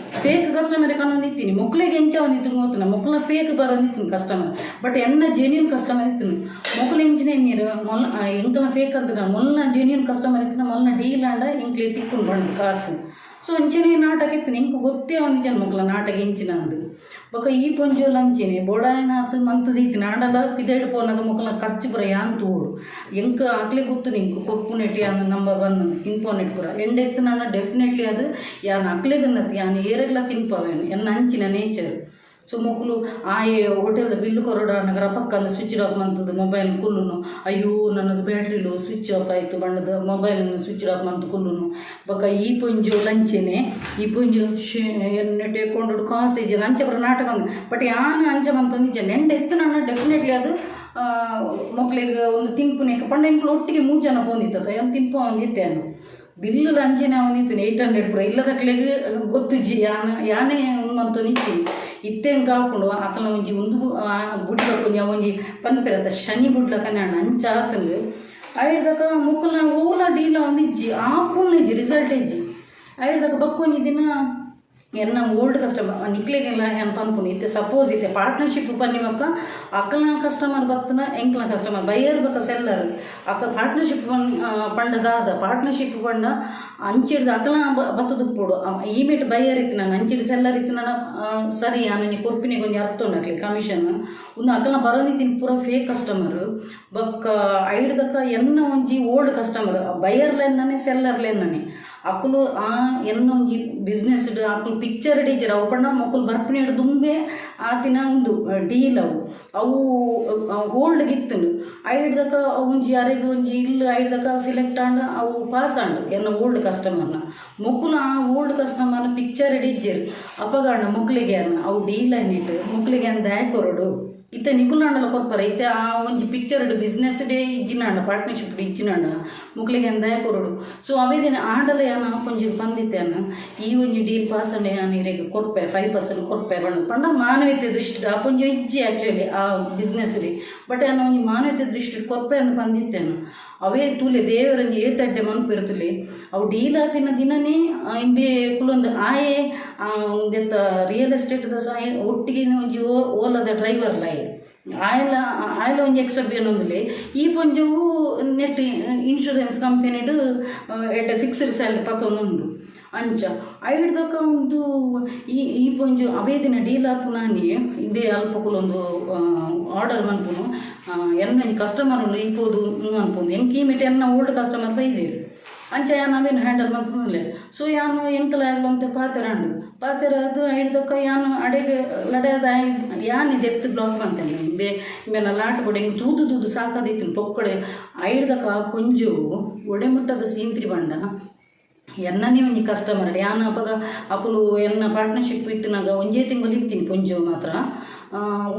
ಫೇಕ್ ಕಸ್ಟಮರ್ ಕನೊಂದಿತ್ತೀನಿ. ಮೊಕ್ಲೆಗೆ ಎಂಚ ಒಂದಿತ್ತು ಗೊತ್ತಿಲ್ಲ, ಮೊಕ್ಕಲ ಫೇಕ್ ಬರೋದಿತ್ತು ಕಸ್ಟಮರ್. ಬಟ್ ಎನ್ನ ಜೆನ್ಯೂನ್ ಕಸ್ಟಮರ್ ಇತ್ತು. ಮೊಕ್ಕಲು ಇಂಚಿನ ನೀರು ಮೊಲ್ಲ ಎಂಕಲ ಫೇಕ್ ಅಂತ ಮೊಲ್ಲ ಜೆನ್ಯೂನ್ ಕಸ್ಟಮರ್ ಇತ್ತು. ಮೊಲ್ಲ ಡೀಲ್ ಆಂಡ ಎಂಕ್ಲೆ ತಿಕ್ಕೊಂಡು ಬಂದು ಕಾಸು. ಸೊ ಅಂಚನೆ ನಾಟಕ ಇತ್ತು. ಎಂಕ್ ಗೊತ್ತೇ ಒಂದು ಜನ ಮಕ್ಕಳ ನಾಟಕ ಇಂಚಿನ ಅಂದು. ಬೊಕ ಈ ಪೊಂಜೋಲು ಅಂಚೆನೆ ಬೋಡಾಯನಾತ್ ಮಂತ್ ದೀತಿನ. ಆಂಡಲ ಪಿದೈಡ್ ಪೋನಾಗ ಮೊಕ್ಕಲ ಖರ್ಚು ಪೂರ ಯಾನ್ ತೂಡು. ಎಂಕ್ ಅಕ್ಲೆ ಗೊತ್ತು ನಿಂಕ್ ಕೊರ್ಪುನೆಟ್ ಯಾನ್ ನಂಬರ್ ಒನ್ ತಿನ್ಪೋನೆಟ್ ಪೂರ ಎಂಡೆ ಇತ್ತು. ನಾನು ಡೆಫಿನೆಟ್ಲಿ ಅದು ಯಾನ್ ಅಕ್ಲೆಗನ್ನತ್ ಯಾನ್ ಏರೆಗ್ಲ ತಿನ್ಪವೇನು, ಎನ್ನ ಅಂಚಿನ ನೇಚರ್. ಸೊ ಮೊಕ್ಕಲು ಆಯೆ ಹೋಟೆಲ್ದ ಬಿಲ್ ಕೊರಡ ನಗರ ಪಕ್ಕ ಸ್ವಿಚ್ ಆಫ್ ಮಂತದ್ದು ಮೊಬೈಲ್ ಕುಲ್ಲುನು. ಅಯ್ಯೋ, ನನ್ನದು ಬ್ಯಾಟ್ರಿ ಲೋ, ಸ್ವಿಚ್ ಆಫ್ ಆಯಿತು ಬಣ್ಣದ ಮೊಬೈಲ್ ಸ್ವಿಚ್ ಆಫ್ ಮಂತು ಕುಲ್ಲುನು. ಬೊಕ ಈ ಪೊಂಜು ಲಂಚೆನೆ ಈ ಪೊಂಜು ಎಣ್ಣೆ ಕೊಂಡು ಕಾಸು ಇಜ್ಜೆ ಅಂಚೆ ಪೂರ ನಾಟಕ. ಬಟ್ ಯಾನ್ ಅಂಚ ಮಂತೊಂದು ನೆಂಡೆ ಇತ್ತು. ನಾನು ಡೆಫಿನೆಟ್ಲಿ ಅದು ಮೊಕ್ಲೆಗ್ ಒಂದು ತಿನ್ಪುನೆಕ್ ಪಂಡ ಎಂಕ್ಲು ಒಟ್ಟಿಗೆ ಮೂರು ಜನ ಪೋಂದಿತ್ತ. ಯಾನ್ ತಿನ್ಪ ಒಂದಿತ್ತೆ. ಬಿಲ್ಲು ಅಂಚೆನೆ ಅವನಿತ್ತು 800 ಪೂರ ಇಲ್ಲದಕ್ಲೆಗ್ ಗೊತ್ತಿಜ್ಜಿ. ಯಾನ್ ಯಾನೇ ಮಂತೊಂದು ಇತ್ತೀನಿ. ಇತ್ತೆ ಎಂಕ್ ಆಪುಂಡು ಅಕಲ್ನ ಒಂಜಿ ಒಂದು ಬುಡ್ಲಕ ಒಂಜಿ ಒಂಜಿ ಪನ್ಪೆರತ್ತ ಶನಿ ಬುಡ್ಲಕನೆ ಅಣ್ಣ ಅಂಚ ಆತಂದು. ಐಡ್ದಕ ಮೊಕ್ಕಲ್ನ ಓಲ ಡೀಲ ಒಂದು ಇಜ್ಜಿ, ಆಪುನ ಇಜ್ಜಿ, ರಿಸಲ್ಟ್ ಇಜ್ಜಿ. ಐಡ್ದಕ ಬಕ್ಕೊಂಜಿ ದಿನ ಎನ್ನ ಓಲ್ಡ್ ಕಸ್ಟಮರ್ ನಿಕ್ಲೆಗೆಲ್ಲ ಏನ್ ಪನ್ಪುನು, ಇತ್ತೆ ಸಪೋಸ್ ಇತ್ತೆ ಪಾರ್ಟ್ನರ್ಶಿಪ್ ಪನ್ನಿ ಬೊಕ್ಕ ಅಕಲ್ನ ಕಸ್ಟಮರ್ ಬತ್ತನ ಎಂಕ್ಲ ಕಸ್ಟಮರ್ ಬೈಯರ್ ಬೊಕ್ಕ ಸೆಲ್ಲರ್ ಅಕ್ಕ ಪಾರ್ಟ್ನರ್ಶಿಪ್ ಪಂಡ ದಾದ? ಪಾರ್ಟ್ನರ್ಶಿಪ್ ಪಂಡ ಅಂಚಿಡ್ದು ಅಕಲ್ನ ಬತ್ತದುಪ್ಪೊಡು. ಈಮೆಟ್ ಬೈಯರ್ ಇತ್ತು ನಾನು, ಅಂಚಿಡ್ ಸೆಲ್ಲರ್ ಇತ್ತು ನಾನು. ಸರಿ, ಯಾನ್ ಒಂಜಿ ಕೊರ್ಪಿನಿಗೆ ಒಂಜಿ ಅರ್ಥ ಉಂಡು ಅಕ್ಲೆ ಕಮಿಷನ್. ಉಂದು ಅಕಲ್ನ ಬರೋನಿತ್ತಿನ ಪೂರ ಫೇಕ್ ಕಸ್ಟಮರ್. ಬೊಕ್ಕ ಐಡ್ದಕ ಎನ್ನ ಒಂಜಿ ಓಲ್ಡ್ ಕಸ್ಟಮರ್ ಬೈಯರ್ಲೆನ್ನನೆ ಸೆಲ್ಲರ್ಲೆನ್ನನೆ ಅಕುಲು ಆ ಎನ್ನ ಒಂಜಿ ಬಿಸ್ನೆಸ್ ಅಕುಲು ಪಿಕ್ಚರ್ ಇಜ್ಜೆರ್. ಅವು ಪಂಡ ಮೊಕುಲು ಬರ್ಪಿನ ದುಂಬೆ ಆತಿನ ಉಂದು ಡೀಲ್. ಅವು ಅವು ಓಲ್ಡ್ ಇತ್ತುಂಡು. ಐಡ್ದಕ ಒಂಜಿ ಅರೆಗ್ ಒಂಜಿ ಇಲ್ಲು ಐಡ್ದಕ ಸಿಲೆಕ್ಟ್ ಆಂಡ್, ಅವು ಪಾಸ್ ಆಂಡ್ ಎನ್ನ ಓಲ್ಡ್ ಕಸ್ಟಮರ್ನ. ಮೊಕುಲು ಆ ಓಲ್ಡ್ ಕಸ್ಟಮರ್ನ ಪಿಕ್ಚರ್ ಇಜ್ಜೆರ್. ಅಪಗಾಂಡ ಮೊಕ್ಲೆಗೆ ಅನ್ನ ಅವು ಡೀಲ್ ಆನಿಟ್ ಮೊಕ್ಲೆಗೆ ಅನ್ ದಾಯ ಕೊರಡು? ಇತ್ತೆ ನಿಕುಲಾಂಡಲ ಕೊರ್ಪರ. ಇತ್ತೆ ಆ ಒಂಜಿ ಪಿಕ್ಚರ್ ಬಿಸ್ನೆಸ್ ಡೇ ಇಜ್ಜಿನಾಂಡ ಪಾರ್ಟ್ನರ್ಶಿಪ್ ಇಜ್ಜಿನಾಂಡ ಮೊಕ್ಲೆಗೆ ಅಂದಾಯ ಕೊರಡು? ಸೊ ಅವೇ ದಿನ ಆಂಡಲ ಯಾನ್ ಒಂಜಿ ಪಂದಿತ್ತೆ ಅನ್ನ ಈ ಒಂಜಿ ಡೀಲ್ ಪಾಸ್ ಅಂಡೆ ಯಾನ್ ಇರೆಗ್ ಕೊರ್ಪೆ, 5% ಕೊರ್ಪೆ ಪಂಡ. ಪಂಡ ಮಾನವೀಯತೆ ದೃಷ್ಟಿ ಆ ಒಂಜಿ ಇಜ್ಜಿ ಆ್ಯಕ್ಚುಲಿ ಆ ಬಿಸ್ನೆಸ್ ರೀ. ಬಟ್ ಯಾನ್ ಒಂಜಿ ಮಾನವೀಯತೆ ದೃಷ್ಟಿ ಕೊರ್ಪೆ ಅಂದ್ ಪಂದಿತ್ತೇನು. ಅವೇ ತೂಲೆ ದೇವರೊಂಜಿ ಏತಡ್ಡೆ ಮನ್ಪೆರ್ ತೂಲೆ. ಅವು ಡೀಲ್ ಆಪಿನ ದಿನನೇ ಇಂಬೆ ಕುಲೊಂದು ಆಯೆ ಉಂದೆತ್ತ ರಿಯಲ್ ಎಸ್ಟೇಟ್ ದ ಸಹ ಒಟ್ಟಿಗೆ ಒಂಜಿ ಓಲದ ಡ್ರೈವರ್ ಲಾಯೆ ಆಯಲ ಆಯಲ ಒಂಜಿ ಎಕ್ಸ್ಟ್ರಾ ಬೇನೊಂದುಲೆ. ಈ ಪೊಂಜವು ನೆಟ್ ಇನ್ಶೂರೆನ್ಸ್ ಕಂಪನಿಡ್ ಎಡ್ಡೆ ಫಿಕ್ಸ್ಡ್ ಸ್ಯಾಲರಿ ಪತ್ತೊಂದುಂಡು. ಅಂಚ ಐಡ್ದಕ ಒಂದು ಈ ಈ ಪೊಂಜು ಅವೇ ದಿನ ಡೀಲ್ ಆಪುನಾನಿ ಇಂಬೆ ಅಲ್ಪ ಕುಲೊಂದು ಆರ್ಡರ್ ಮನ್ಪುನು. ಎನ್ನ ಒಂಜಿ ಕಸ್ಟಮರ್ ಉಂಡು, ಈ ಪೋದು ಮನ್ಪುನು. ಎಂಕ್ ಈ ಮಿಟ್ ಎನ್ನ ಓಲ್ಡ್ ಕಸ್ಟಮರ್ ಬೈದೇರು. ಅಂಚ ಯಾನ್ ಅವೇನು ಹ್ಯಾಂಡಲ್ ಮಂತೊಂದುಲ್ಲೆ. ಸೊ ಯಾನ್ ಎಂಕಲ ಒಂತೆ ಪಾತೆರಾಂಡ್. ಪಾತೆರಾದ್ ಐಡ್ದೊಕ್ಕ ಯಾನ್ ಅಡೆಗ್ ಲಡಾದ ಯಾನ್ ದೆತ್ತ್ ಬ್ಲಾಕ್ ಮಂತೇನೆ. ಇಂಬೆ ಇಂಬೆನ ಲಾಟ್ ಬೊಡ ಎಂಕ್ ತೂದು ತೂದು ಸಾಕಾದಿತ್ತಿನ ಪೊಕ್ಕಡೆ. ಐಡ್ದಕ್ಕ ಆ ಪೊಂಜೊವು ಒಡೆ ಮುಟ್ಟದ ಸೀಂತ್ರಿ ಪಂಡ, ಎನ್ನನೇ ಒಂಜಿ ಕಸ್ಟಮರ್. ಯಾನ್ ಅಪಗ ಅಕುಲು ಎನ್ನ ಪಾರ್ಟ್ನರ್ಶಿಪ್ ಇತ್ತಿನಾಗ ಒಂಜೇ ತಿಂಗಳು ಇತ್ತೀನಿ. ಪೊಂಜೊವು ಮಾತ್ರ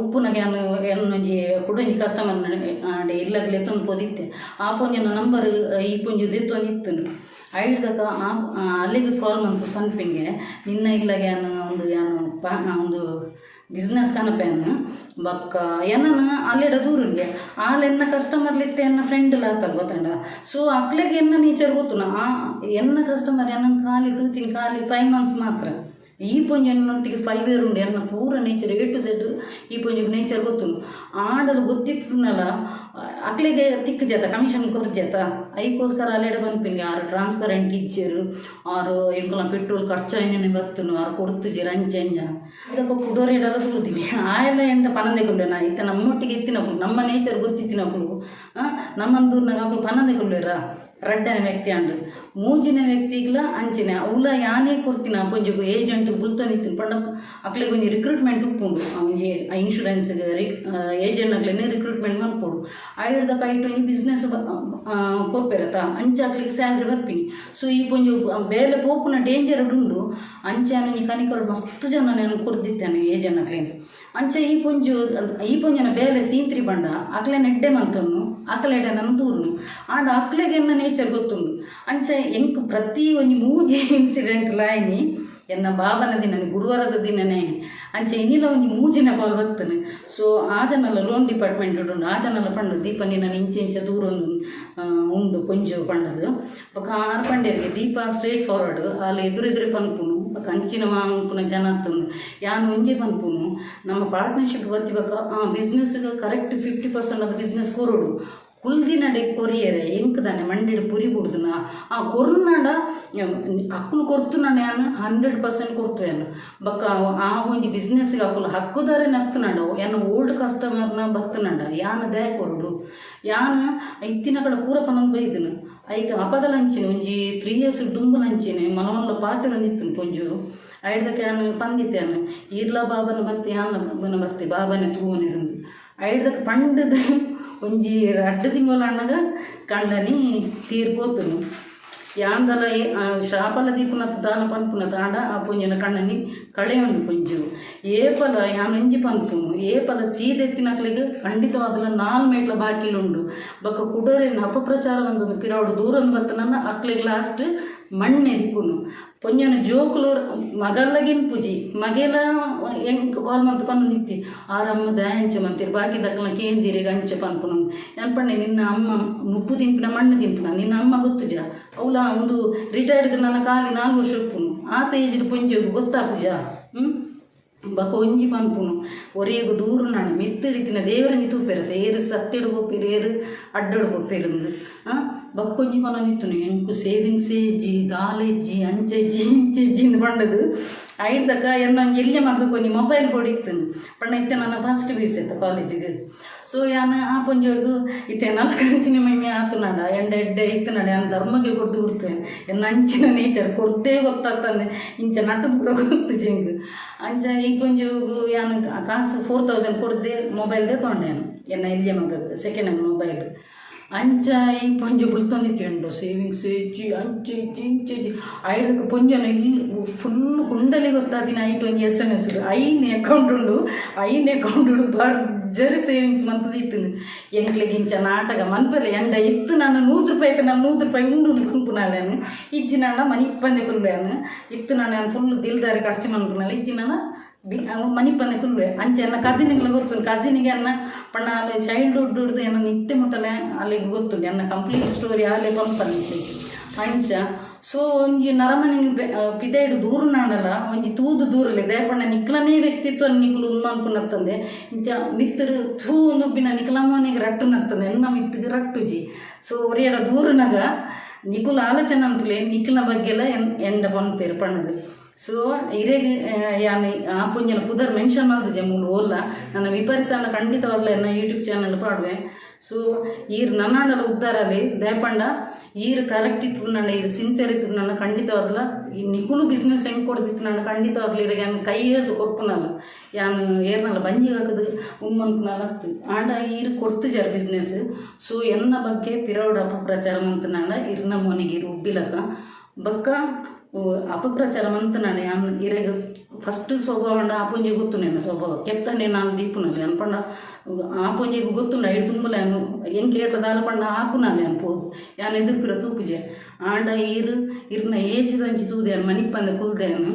ಉಪ್ಪುನಾಗ ಯಾನ್ ಎನ್ನೊಂಜಿ ಕುಡೊಂಜಿ ಕಸ್ಟಮರ್ ಆಂಡ ಇಲ್ಲಗ್ ಲೆತ್ತೊಂದು ಪೋದಿತ್ತೆ. ಆ ಪೊಂಜನ ನಂಬರ್ ಈ ಪೊಂಜು ದೆತ್ತೊಂದು ಇತ್ತುಂಡು. ಐಡ್ದಕ ಆ ಅಲ್ಲಿಗೆ ಕಾಲ್ ಮಂತ್ ಪನ್ಪಿಂಗೆ, ನಿನ್ನ ಇಲ್ಲಗೆ ಯಾನ್ ಒಂದು ಯಾನ್ ಪಾ ಒಂದು ಬಿಸ್ನೆಸ್ ಕನಪೇನ್. ಬೊಕ್ಕ ಎನ್ನನ್ ಅಲ್ಲೆಡ ದೂರುಂಗೆ. ಆಲ್ ಎನ್ನ ಕಸ್ಟಮರ್ ಇತ್ತೆ, ಎನ್ನ ಫ್ರೆಂಡ್ ಆತಲ್, ಗೊತ್ತಂಡ? ಸೊ ಅಕ್ಲೆಗ್ ಎನ್ನ ನೇಚರ್ ಗೊತ್ತುನ. ಆ ಎನ್ನ ಕಸ್ಟಮರ್ ಎನ್ನನ್ ಖಾಲಿ ತೂತಿನ ಖಾಲಿ 5 ಮಂತ್ಸ್ ಮಾತ್ರ. ಈ ಪೊಂಜನೊಟ್ಟಿಗೆ 5 ಇಯರ್ ಉಂಡು. ಎನ್ನ ಪೂರ ನೇಚರ್ ಎ ಟು ಝೆಡ್ ಈ ಪೊಂಜಿಗೆ ನೇಚರ್ ಗೊತ್ತುಂಡು. ಆಂಡಲ ಗೊತ್ತಿತ್ತನಲ್ಲ, ಅಕ್ಲೆಗೆ ತಿಕ್ಕು ಜತ ಕಮಿಷನ್ ಕೊರ್ಜತ. ಐಕೋಸ್ಕರ ಅಲ್ಲೆಡ ಪನ್ಪಿನಿ, ಆರು ಟ್ರಾನ್ಸ್ಪರೆಂಟ್ ಇಜ್ಜೆರು, ಆರು ಎಂಕುಲ ಪೆಟ್ರೋಲ್ ಖರ್ಚಾಯಿನೇ ಬತ್ತುನು, ಆರು ಕೊಡ್ತುಜೆರು, ಅಂಚ ಅಂಚ. ಇದಕ್ಕ ಕುಡೋರೆಡೆಲ್ಲ ತೂರ್ದಿನಿ. ಆಯೆಲ್ಲ ಎಂಟ ಪನಂದೆ ಕುಲ್ಲೆನ. ಇತ್ತೆ ನಮ್ಮೊಟ್ಟಿಗೆ ಇತ್ತಿನಕುಲು, ನಮ್ಮ ನೇಚರ್ ಗೊತ್ತಿತ್ತಿನಕುಲು ನಮ್ಮನ್ ದೂರ್ನಾಗ ಅಕುಲು ಪನಂದೆ ಕುಲ್ಲೆರ. ರಡ್ಡನೇ ವ್ಯಕ್ತಿ ಅಂಡ್ ಮೂಜಿನ ವ್ಯಕ್ತಿಗ್ಲ ಅಂಚಿನ. ಅವ್ಲ ಯಾನೇ ಕೊರ್ತಿನ ಪೊಂಜೊಗು ಏಜೆಂಟ್ ಬುಲ್ತೊಂದಿತ್ತಿನ ಪಂಡ, ಅಕ್ಲೆಗ್ ಒಂಜಿ ರಿಕ್ರೂಟ್ಮೆಂಟ್ ಉಪ್ಪುಂಡು. ಒಂಜಿ ಇನ್ಶೂರೆನ್ಸ್ ಏಜೆಂಟ್ ಅಕ್ಲೆನ ರಿಕ್ರೂಟ್ಮೆಂಟ್ ಮನ್ಪೊಡು. ಐಡ್ದಕ ಐಟ್ ಒಂಜಿ ಬಿಸ್ನೆಸ್ ಕೊರ್ಪೆರತ, ಅಂಚ ಅಕ್ಲೆಗ್ ಸ್ಯಾಲ್ರಿ ಬರ್ಪಿನಿ. ಸೊ ಈ ಪೊಂಜು ಬೇಲೆ ಪೋಪುನ ಡೇಂಜರ್ ಉಂಡು. ಅಂಚ ಒಂಜಿ ಕನಿಕರ ಮಸ್ತ್ ಜನ ನಾನು ಕೊರ್ದಿತ್ತೇನೆ ಏಜೆಂಟ್ ಅಕ್ಲೆನ್. ಅಂಚ ಈ ಪೊಂಜು ಈ ಪೊಂಜನ ಬೇಲೆ ಸೀಂತ್ರಿ ಪಂಡ, ಅಕ್ಲೆನ ಎಡ್ಡೆ ಮಂತೊನ್ನು, ಅಕ್ಲೆಡೆ ನನ್ ದೂರುನು. ಆಂಡ ಅಕ್ಲೆಗ್ ಎನ್ನ ನೇಚರ್ ಗೊತ್ತುಂಡು. ಅಂಚ ಎಂಕ್ ಪ್ರತಿ ಒಂಜಿ ಮೂಜಿ ಇನ್ಸಿಡೆಂಟ್ ಲಾಯಿನಿ ಎನ್ನ ಬಾಬನ ದಿನನೆ, ಗುರುವಾರದ ದಿನನೇ. ಅಂಚ ಇನಿಲ ಒಂಜಿ ಮೂಜಿನ ಕಾಲ್ ಬರ್ತನೆ. ಸೊ ಆ ಜನಲ ಲೋನ್ ಡಿಪಾರ್ಟ್ಮೆಂಟ್ ಉಂಡು. ಆ ಜನಲ ಪಂಡು, ದೀಪ ನಿನ್ನ ಇಂಚ ಇಂಚ ದೂರ ಉಂಡು ಪೊಂಜು ಪಂಡದು. ಬೊಕ ಆರ್ ಪಂಡೇರಿಗೆ, ದೀಪ ಸ್ಟ್ರೇಟ್ ಫಾರ್ವರ್ಡ್, ಅಲ್ಲಿ ಎದುರು ಎದುರು ಪನ್ಪುನು. ಬೊಕ ಅಂಚಿನ ಮಾನ್ಪುನ ಜನ ಅತ್ತುಂಡು. ಯಾನ್ ಒಂಜಿ ಪನ್ಪುನು, ನಮ್ಮ ಪಾರ್ಟ್ನರ್ಶಿಪ್ ಬತ್ತಿ ಬೊಕ ಆ ಬಿಸ್ನೆಸ್ ಕರೆಕ್ಟ್ 50% ಆಫ್ ಬಿಸ್ನೆಸ್ ಕೊರೊಡು. ಕುಲ್ದಿನಡೆ ಕೊರಿಯರೆ ಎಂಕ್ ದಾನೆ ಮಂಡೆಡ್ ಪುರಿ ಬುಡ್ದುನ? ಆ ಕೊರ್ನಾಡ ಅಕ್ಕುಲು ಕೊರ್ತುನ, ಯಾನ್ 100% ಕೊರ್ತು ಯಾನ್. ಬೊಕ್ಕ ಆ ಒಂಜಿ ಬಿಸ್ನೆಸ್ಗೆ ಅಕುಲು ಹಕ್ಕುದಾರೆ ನತ್ತುನಡ, ಯಾನ್ ಓಲ್ಡ್ ಕಸ್ಟಮರ್ನ ಬತ್ತುನಡ ಯಾನ್ ದಾಯೆ ಕೊರೊಡು? ಯಾನ್ ಇತ್ತಿನ ಕಡೆ ಪೂರ ಪನೊಂದು ಬೈದನು. ಐಕ್ ಅಪಗಲ ಅಂಚಿನ ಒಂಜಿ 3 ಇಯರ್ಸ್ ದುಂಬುಲ ಅಂಚಿನೆ ಮಲ ಪಾತೆರೊಂದಿತ್ತುನು ಪೊಂಜು. ಐಡ್ದಕ್ಕೆ ಯಾನ್ ಪಂದಿತ್ತೆ, ಯಾನ್ ಈರ್ಲ ಬಾಬನ ಬತ್ತಿ, ಯಾನ್ಲ ಬಾಬನ ಬತ್ತಿ, ಬಾಬನೆ ತೂವೊನಿರಂದು. ಐಡ್ದಕ್ಕೆ ಪಂಡದ ಒಂಜಿ 2 ತಿಂಗಳು ಅಣ್ಣಗ ಕಂಡನಿ ತೀರ್ ಪೋತುನು. ಯಾಂದಲ ಶಾಪಲ ದೀಪುನತ್ ದಾಲ ಪನ್ಪುನತ್. ಆಂಡ ಆ ಪೊಂಜಿನ ಕಣ್ಣನಿ ಕಳೆಯುಂಡು ಪೊಂಜು. ಏಪಲ ಯಾನ್ ಒಂಜಿ ಪನ್ಪುನು, ಏಪಲ ಸೀದೆತ್ತಿನಕ್ಲೆಗ್ ಖಂಡಿತವಾಗ್ಲ ನಾಲ್ ಮೇಟ್ಲ ಬಾಕಿಲುಂಡು. ಬೊಕ್ಕ ಕುಡೊರೆನ್ ಅಪಪ್ರಚಾರ ಬಂದೊಂದು ಪಿರವುಡು ದೂರೊಂದು ಬತ್ತನನ್ನ ಅಕ್ಲೆಗ್ ಲಾಸ್ಟ್ ಮಣ್ಣೆ ದಿಕ್ಕುನು. ಪೊಂಜನ ಜೋಕುಲು ಮಗಲ್ಲಗಿನ್ಪುಜಿ. ಮಗೆಲ ಎಂಕ್ ಕಾಲ್ ಮಂತ್ ಪನ್ನೊಂದಿತ್ತಿ, ಆರಮ್ಮ ದಾಯೆ ಅಂಚ ಮಂತಿರು, ಬಾಕಿ ದಕ್ಲ್ನ ಕೇಂದಿರಿಗೆ ಅಂಚ ಪನ್ಪುನು. ಯಾನ್ ಪಂಡೆ, ನಿನ್ನ ಅಮ್ಮ ನುಪ್ಪು ತಿನ್ಪಿನ ಮಣ್ಣು ತಿನ್ಪಿನ ನಿನ್ನ ಅಮ್ಮ ಗೊತ್ತುಜ? ಅವ್ಲ ಒಂದು ರಿಟೈರ್ಡ್ ನನ್ನ ಖಾಲಿ 4 ವರ್ಷ ಉಪ್ಪುನು. ಆತ ಏಜ್ಡ್ ಪೊಂಜೊಗು ಗೊತ್ತಾಪುಜ? ಬೊಕ ಒಂಜಿ ಪನ್ಪುನು, ಒರಿಯಗು ದೂರು ನಾಣ ಮಿತ್ತಿಡಿತಿನ ದೇವರನಿ ತೂಪೆರತೆ, ಏರು ಸತ್ಯಡು ಪೋಪೆರು, ಏರು ಅಡ್ಡಡು ಪೋಪೆರುಂದು. ಬೊಕ್ಕೊಂಜಿ ಪನೊಂದಿತ್ತುನು, ಎಂಕು ಸೇವಿಂಗ್ಸ್ ಇಜ್ಜಿ, ದಾಲ ಇಜ್ಜಿ, ಅಂಚ ಇಜ್ಜಿ, ಇಂಚ ಇಜ್ಜಿ ಇಂದ್ ಪಂಡದು. ಐಡ್ದಕ ಎನ್ನ ಒಂಜಿ ಎಲ್ಯ ಮಗಕ್ ಒಂಜಿ ಮೊಬೈಲ್ ಬೋಡಿತ್ತುಂಡು ಪಂಡ. ಇತ್ತೆ ನನ್ನ ಫಸ್ಟ್ ಪಿಯುಸಿ ಇತ್ತ ಕಾಲೇಜಿಗೆ. ಸೊ ಯಾನ್ ಆ ಪೊಂಜೊಗು ಇತ್ತೆ ನಲ್ಕಂತಿನ ಮೈಮೆ ಆತುನಡ ಎಂಡ ಎಡ್ಡೆ ಇತ್ತುನಡ ಯಾನ್ ಧರ್ಮಗೆ ಕೊರ್ದು ಬಿಡ್ತೇನೆ. ಎನ್ನ ಅಂಚಿನ ನೇಚರ್ ಕೊರ್ದೇ ಗೊತ್ತಾಗ್ತಂದೆ. ಇಂಚ ನಟದ ಪೂರ ಗೊತ್ತುಜಿ ಎಂಕ್. ಅಂಚ ಈ ಪೊಂಜೊಗು ಯಾನ್ ಕಾಸು 4000 ಕೊರ್ದೆ ಮೊಬೈಲ್ ದೆತೊಂಡೆ ಯಾನ್, ಎನ್ನ ಎಲ್ಯ ಮಗಗ್ ಸೆಕೆಂಡ್ ಹ್ಯಾಂಡ್ ಮೊಬೈಲ್. ಅಂಚ ಈ ಪೊಂಜು ಬುಲ್ತೊಂದಿತ್ತು, ಎಂಡ ಸೇವಿಂಗ್ಸ್ ಇಜ್ಜಿ, ಅಂಚ ಇಜ್ಜಿ, ಇಂಚ ಇಜ್ಜಿ. ಐಡ್ದಕ್ಕೆ ಪೊಂಜನ ಇಲ್ಲಿ ಫುಲ್ ಕುಂಡಲಿ ಗೊತ್ತಾದಿನ. ಐಟ್ ಒಂಜಿ ಎಸ್ಎಮ್ಎಸ್, ಐನ್ ಅಕೌಂಟ್ ಉಂಡು, ಐನ್ ಅಕೌಂಟ್ ಉಂಡು, ಭರ್ಜರಿ ಸೇವಿಂಗ್ಸ್ ಮಂತದ ಇತ್ತುಂಡು. ಎಂಕ್ಲೆಗ್ ಇಂಚ ನಾಟಕ ಮನ್ಪೆರ್ಲೆ. ಎಂಡ ಇತ್ತು ನಾನು 100 ರೂಪಾಯಿ ಇತ್ತು, ನಾನು 100 ರೂಪಾಯಿ ಉಂಡು ಪನ್ಪುನಾಲ್. ಇಜ್ಜಿ ನಾನ ಮನಿಪ್ಪಂದೆ ಕುಲ್ಲೆ. ಇತ್ತು ನಾನು ಫುಲ್ ದಿಲ್ದಾರಿ ಖರ್ಚು ಮನ್ಪುನಾಲ್. ಇಜ್ಜಿ ನಾನ ಬಿ ಮನಿಪ್ಪಂದೆ ಕುಲ್ವೆ. ಅಂಚ ಎನ್ನ ಕಸಿನ್ಗಳ ಗೊತ್ತುಂಡು. ಕಸಿನಿಗೆ ಎನ್ನ ಪಂಡ ಅಲ್ಲಿ ಚೈಲ್ಡ್ಹುಡ್ ಹಿಡ್ದು ಎನ್ನ ನಿತ್ಯ ಮುಟ್ಟಲೆ ಅಲ್ಲಿಗೆ ಗೊತ್ತುಂಡು. ಎನ್ನ ಕಂಪ್ಲೀಟ್ ಸ್ಟೋರಿ ಅಲ್ಲೇ ಪನ್ಪನಿ. ಅಂಚ ಸೊ ಒಂಜಿ ನರಮನಿ ಪಿದೈಡ್ ದೂರ ನಾಡಲ ಒಂಜಿ ತೂದು ದೂರಲೆ. ದಯಪಂಡ ನಿಕ್ಲನೇ ವ್ಯಕ್ತಿತ್ವ ನಿಕುಲು ಉಂದು ಮನ್ಪುನತ್ತಂದೆ, ಇಂಚ ಮಿತ್ತರು ಥೂ ನುಬ್ಬಿನ ನಿಕ್ಲಮ್ಮನಿಗೆ ರಟ್ಟು ನತ್ತಂದೆ ಎನ್ನ ಮಿತ್ತಿಗೆ ರಟ್ಟುಜಿ. ಸೊ ಒರಿಯಡ ದೂರನಾಗ ನಿಕುಲು ಆಲೋಚನೆ ಅನ್ಪುಲೆ, ನಿಕ್ಲನ ಬಗ್ಗೆಲ ಎನ್ ಎಂಡ ಪನ್ಪೇರು ಪಣ್ಣದು. ಸೊ ಇರೆಗ್ ಯಾನ್ ಆ ಪೊಂಜನ ಪುದರ್ ಮೆನ್ಷನ್ ಮಲ್ದಿಜೆ ಮೂಲು ಓಲ್ಲ. ನನ್ನ ವಿಪರೀತ ಖಂಡಿತವಾಗ್ಲೂ ಎನ್ನ ಯೂಟ್ಯೂಬ್ ಚಾನಲ್ ಪಾಡುವೆ. ಸೊ ಈರ್ ನನ್ನಾಂಡಲ ಉದ್ದಾರವೇ. ದಯಪಂಡ ಈರ್ ಕರೆಕ್ಟ್ ಇತ್ತುನಾಂಡ, ಈರ್ ಸಿನ್ಸಿಯರ್ ಇತ್ತುನಾಂಡ, ಖಂಡಿತವಾದ್ಲ ಈ ನಿಕುಲು ಬಿಸ್ನೆಸ್ ಹೆಂಗೆ ಕೊಡ್ದಿತ್ತುನಾಂಡ ಖಂಡಿತವಾಗ್ಲ ಇರೆಗ್ ಯಾನ್ ಕೈ ಏರ್ದು ಕೊರ್ಪುನಲ್ಲ. ಯಾನ್ ಏರ್ನಲ್ಲ ಬಂಜಿ ಹಾಕದು ಉಮ್ಮನ್ಪುನಲ್ಲ ಅತ್ತು. ಆಂಡ ಈರ್ ಕೊರ್ತಿಜಾರ್ ಬಿಸ್ನೆಸ್. ಸೊ ಎನ್ನ ಬಗ್ಗೆ ಪಿರವುಡು ಅಪಪ್ರಚಾರ ಮಂತುನಾಂಡ ಇರ್ನ ಮೋನೆಗ್ ಇರ್ ಉಬ್ಬಿಲಕ ಬೊಕ್ಕ ಅಪಪ್ರಚಾರ ಮಂತುನಾಂಡ ಯಾನ್ ಇರೆಗ್ ಫಸ್ಟ್ ಸ್ವಭಾವ ಅಂಡ ಆಪೊಂಜಿ ಗೊತ್ತುಂಡು. ಎನ್ನ ಸ್ವಭಾವ ಕೆತ್ತಂಡೆ ನಾನು ದೀಪುನಲ್ಲ. ಯಾನ್ ಪಂಡ ಆಪೊಂಜಿಗ್ ಗೊತ್ತುಂಡು. ಐಡ್ ದುಂಬುಲ ಯಾನ್ ಎಂಕ್ ಏರ್ಲ ದಾಲ ಪಂಡ ಆಪುನಲ್ಲ. ಯಾನ್ ಪೋದು ಯಾನ್ ಎದುರು ಪಿರ ತೂಪುಜೆ. ಆಂಡ ಈರ್ ಇರ್ನ ಏಜ್ದಂಚಿ ತೂದು ಯಾನ್ ಮನಿಪಂದೆ ಕುಲ್ದೆ. ಯಾನ್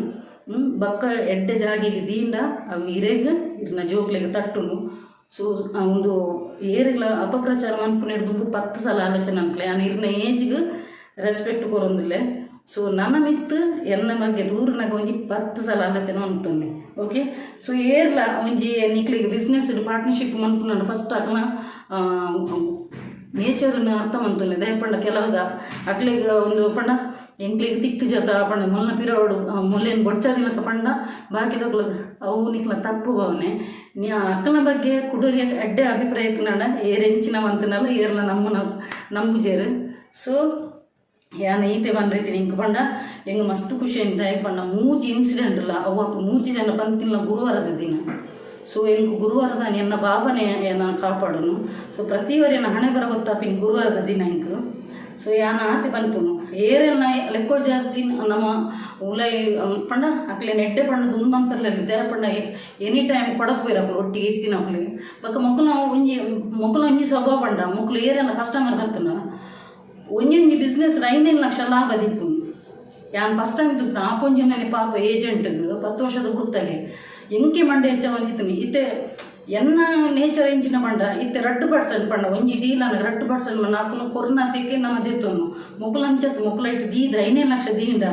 ಬೊಕ್ಕ ಎಡ್ಡೆ ಜಾಗೆಗ್ ದೀಂಡ ಅವು ಇರೆಗ್ ಇರ್ನ ಜೋಕ್ಲೆಗ್ ತಟ್ಟುಂಡು. ಸೊ ಉಂದು ಏರೆಗ್ಲ ಅಪಪ್ರಚಾರ ಮನ್ಪುನೆಡ್ ದುಂಬು 10 ಸಲ ಆಲೋಚನೆ ಮನ್ಪುಲೆ. ಯಾನ್ ಇರ್ನ ಏಜ್ಗ್ ರೆಸ್ಪೆಕ್ಟ್ ಕೊರೊಂದುಲ್ಲೆ. ಸೊ ನನ ಮಿತ್ತ್ ಎನ್ನ ಬಗ್ಗೆ ದೂರನಾಗ ಒಂಜಿ 10 ಸಲ ಆಲೋಚನೆ ಮನ್ತೊನ್ನೆ. ಓಕೆ, ಸೊ ಏರ್ಲ ಒಂಜಿ ನಿಕ್ಲೆಗ್ ಬಿಸ್ನೆಸ್ ಪಾರ್ಟ್ನರ್ಶಿಪ್ ಮನ್ಪುನಂಡ ಫಸ್ಟ್ ಅಕ್ಲ ನೇಚರ್ನ ಅರ್ಥ ಮಂತೊನ್ನೆ. ದಾಯೆ ಪಂಡ ಕೆಲವುದ ಅಕ್ಲೆಗ್ ಒಂದು ಪಂಡ ಎಂಕ್ಲೆಗ್ ತಿಕ್ಕು ಜತ ಪಂಡ ಮೊಲ್ನ ಪಿರವುಡು ಮೊಲ್ಲೆನ್ ಬೊಡ್ಚಾದಿಲಕ ಪಂಡ ಬಾಕಿದಕ್ಲು ಅವು ನಿಕ್ಲ ತಪ್ಪು ಭಾವನೆ. ನೀ ಅಕ್ಕನ ಬಗ್ಗೆ ಕುಡೊರಿ ಎಡ್ಡೆ ಅಭಿಪ್ರಾಯ ಇತ್ತ್ಂಡ ಏರ್ ಎಂಚಿನ ಮಂತನಲ್ಲ ಏರ್ಲ ನಮ್ಮನ ನಂಬುಜೆರ್. ಸೊ ಯಾನ್ ಈತೆ ಪನ್ರೆತಿನಿ. ಇಂಕ್ ಪಂಡ ಎಂಕ್ ಮಸ್ತ್ ಖುಷಿ ಆಂಡ್. ದಾಯೆ ಪಂಡ ಮೂಜಿ ಇನ್ಸಿಡೆಂಟ್ ಲ ಅವು ಮೂಜಿ ಜನ ಪಂತಿನ ಗುರುವಾರದ ದಿನ. ಸೊ ಎಂಕ್ ಗುರುವಾರದಾನಿ ಎನ್ನ ಬಾಬನೆ ಎನ್ನ ಕಾಪಾಡುನು. ಸೊ ಪ್ರತಿ ಒರಿಯನ ಹಣೆ ಬರ ಗೊತ್ತಾಪಿನ ಗುರುವಾರದ ದಿನ ಎಂಕ್. ಸೊ ಯಾನ್ ಆತೆ ಪನ್ಪುನು, ಏರೆಲ್ಲ ಲೆಕ್ಕೊ ಜಾಸ್ತಿ ನಮ್ಮ ಉಲೈ ಪಂಡ ಅಕ್ಲೆನ ಎಡ್ಡೆ ಪಂಡ ದುಂಬು ಮಂತರ್ಲೆಲ್ಲ. ದಾಯೆ ಪಂಡ ಎನಿ ಟೈಮ್ ಕೊಡಪುವೆರ್ ಅಕುಲು ಒಟ್ಟಿಗೆ ಇತ್ತಿನಕುಲು. ಬೊಕ್ಕ ಮೊಕುಲು ಒಂಜಿ ಮೊಕುಲು ಒಂಜಿ ಸ್ವಭಾವ ಪಂಡ ಮೊಕುಲು ಏರೆಲ್ಲ ಕಸ್ಟಮರ್ ಬತ್ತುನ ಒಂಜೊಂಜಿ ಬಿಸ್ನೆಸ್ 5 5 ಲಕ್ಷ ಲಾಭ ದಿಪ್ಪುನು. ಯಾನ್ ಫಸ್ಟ್ ಟೈಮ್ ತೂಪುನ. ಆಪೊಂಜಿನನೆ ಪಾಪ ಏಜೆಂಟ್ಗ್ 10 ವರ್ಷದ ಗುರ್ತಗೆ ಎಂಕೆ ಮಂಡೆ ಹೆಚ್ಚ ಬಂದಿತ್ತು. ಇತ್ತೆ ಎನ್ನ ನೇಚರ್ ಎಂಚಿನ ಪಂಡ ಇತ್ತೆ 2% ಪಂಡ ಒಂಜಿ ಡೀಲ್ ಅನ್ನ 2% ಅಕುಲು ಕೊರ್ನತೆಗೆ ನಮ ದೆತ್ತೊನ್ನು. ಮೊಕುಲು ಅಂಚತ್ತು. ಮೊಕುಲು ಐಟ್ ದೀದ 5 5 ಲಕ್ಷ ದೀಂಡ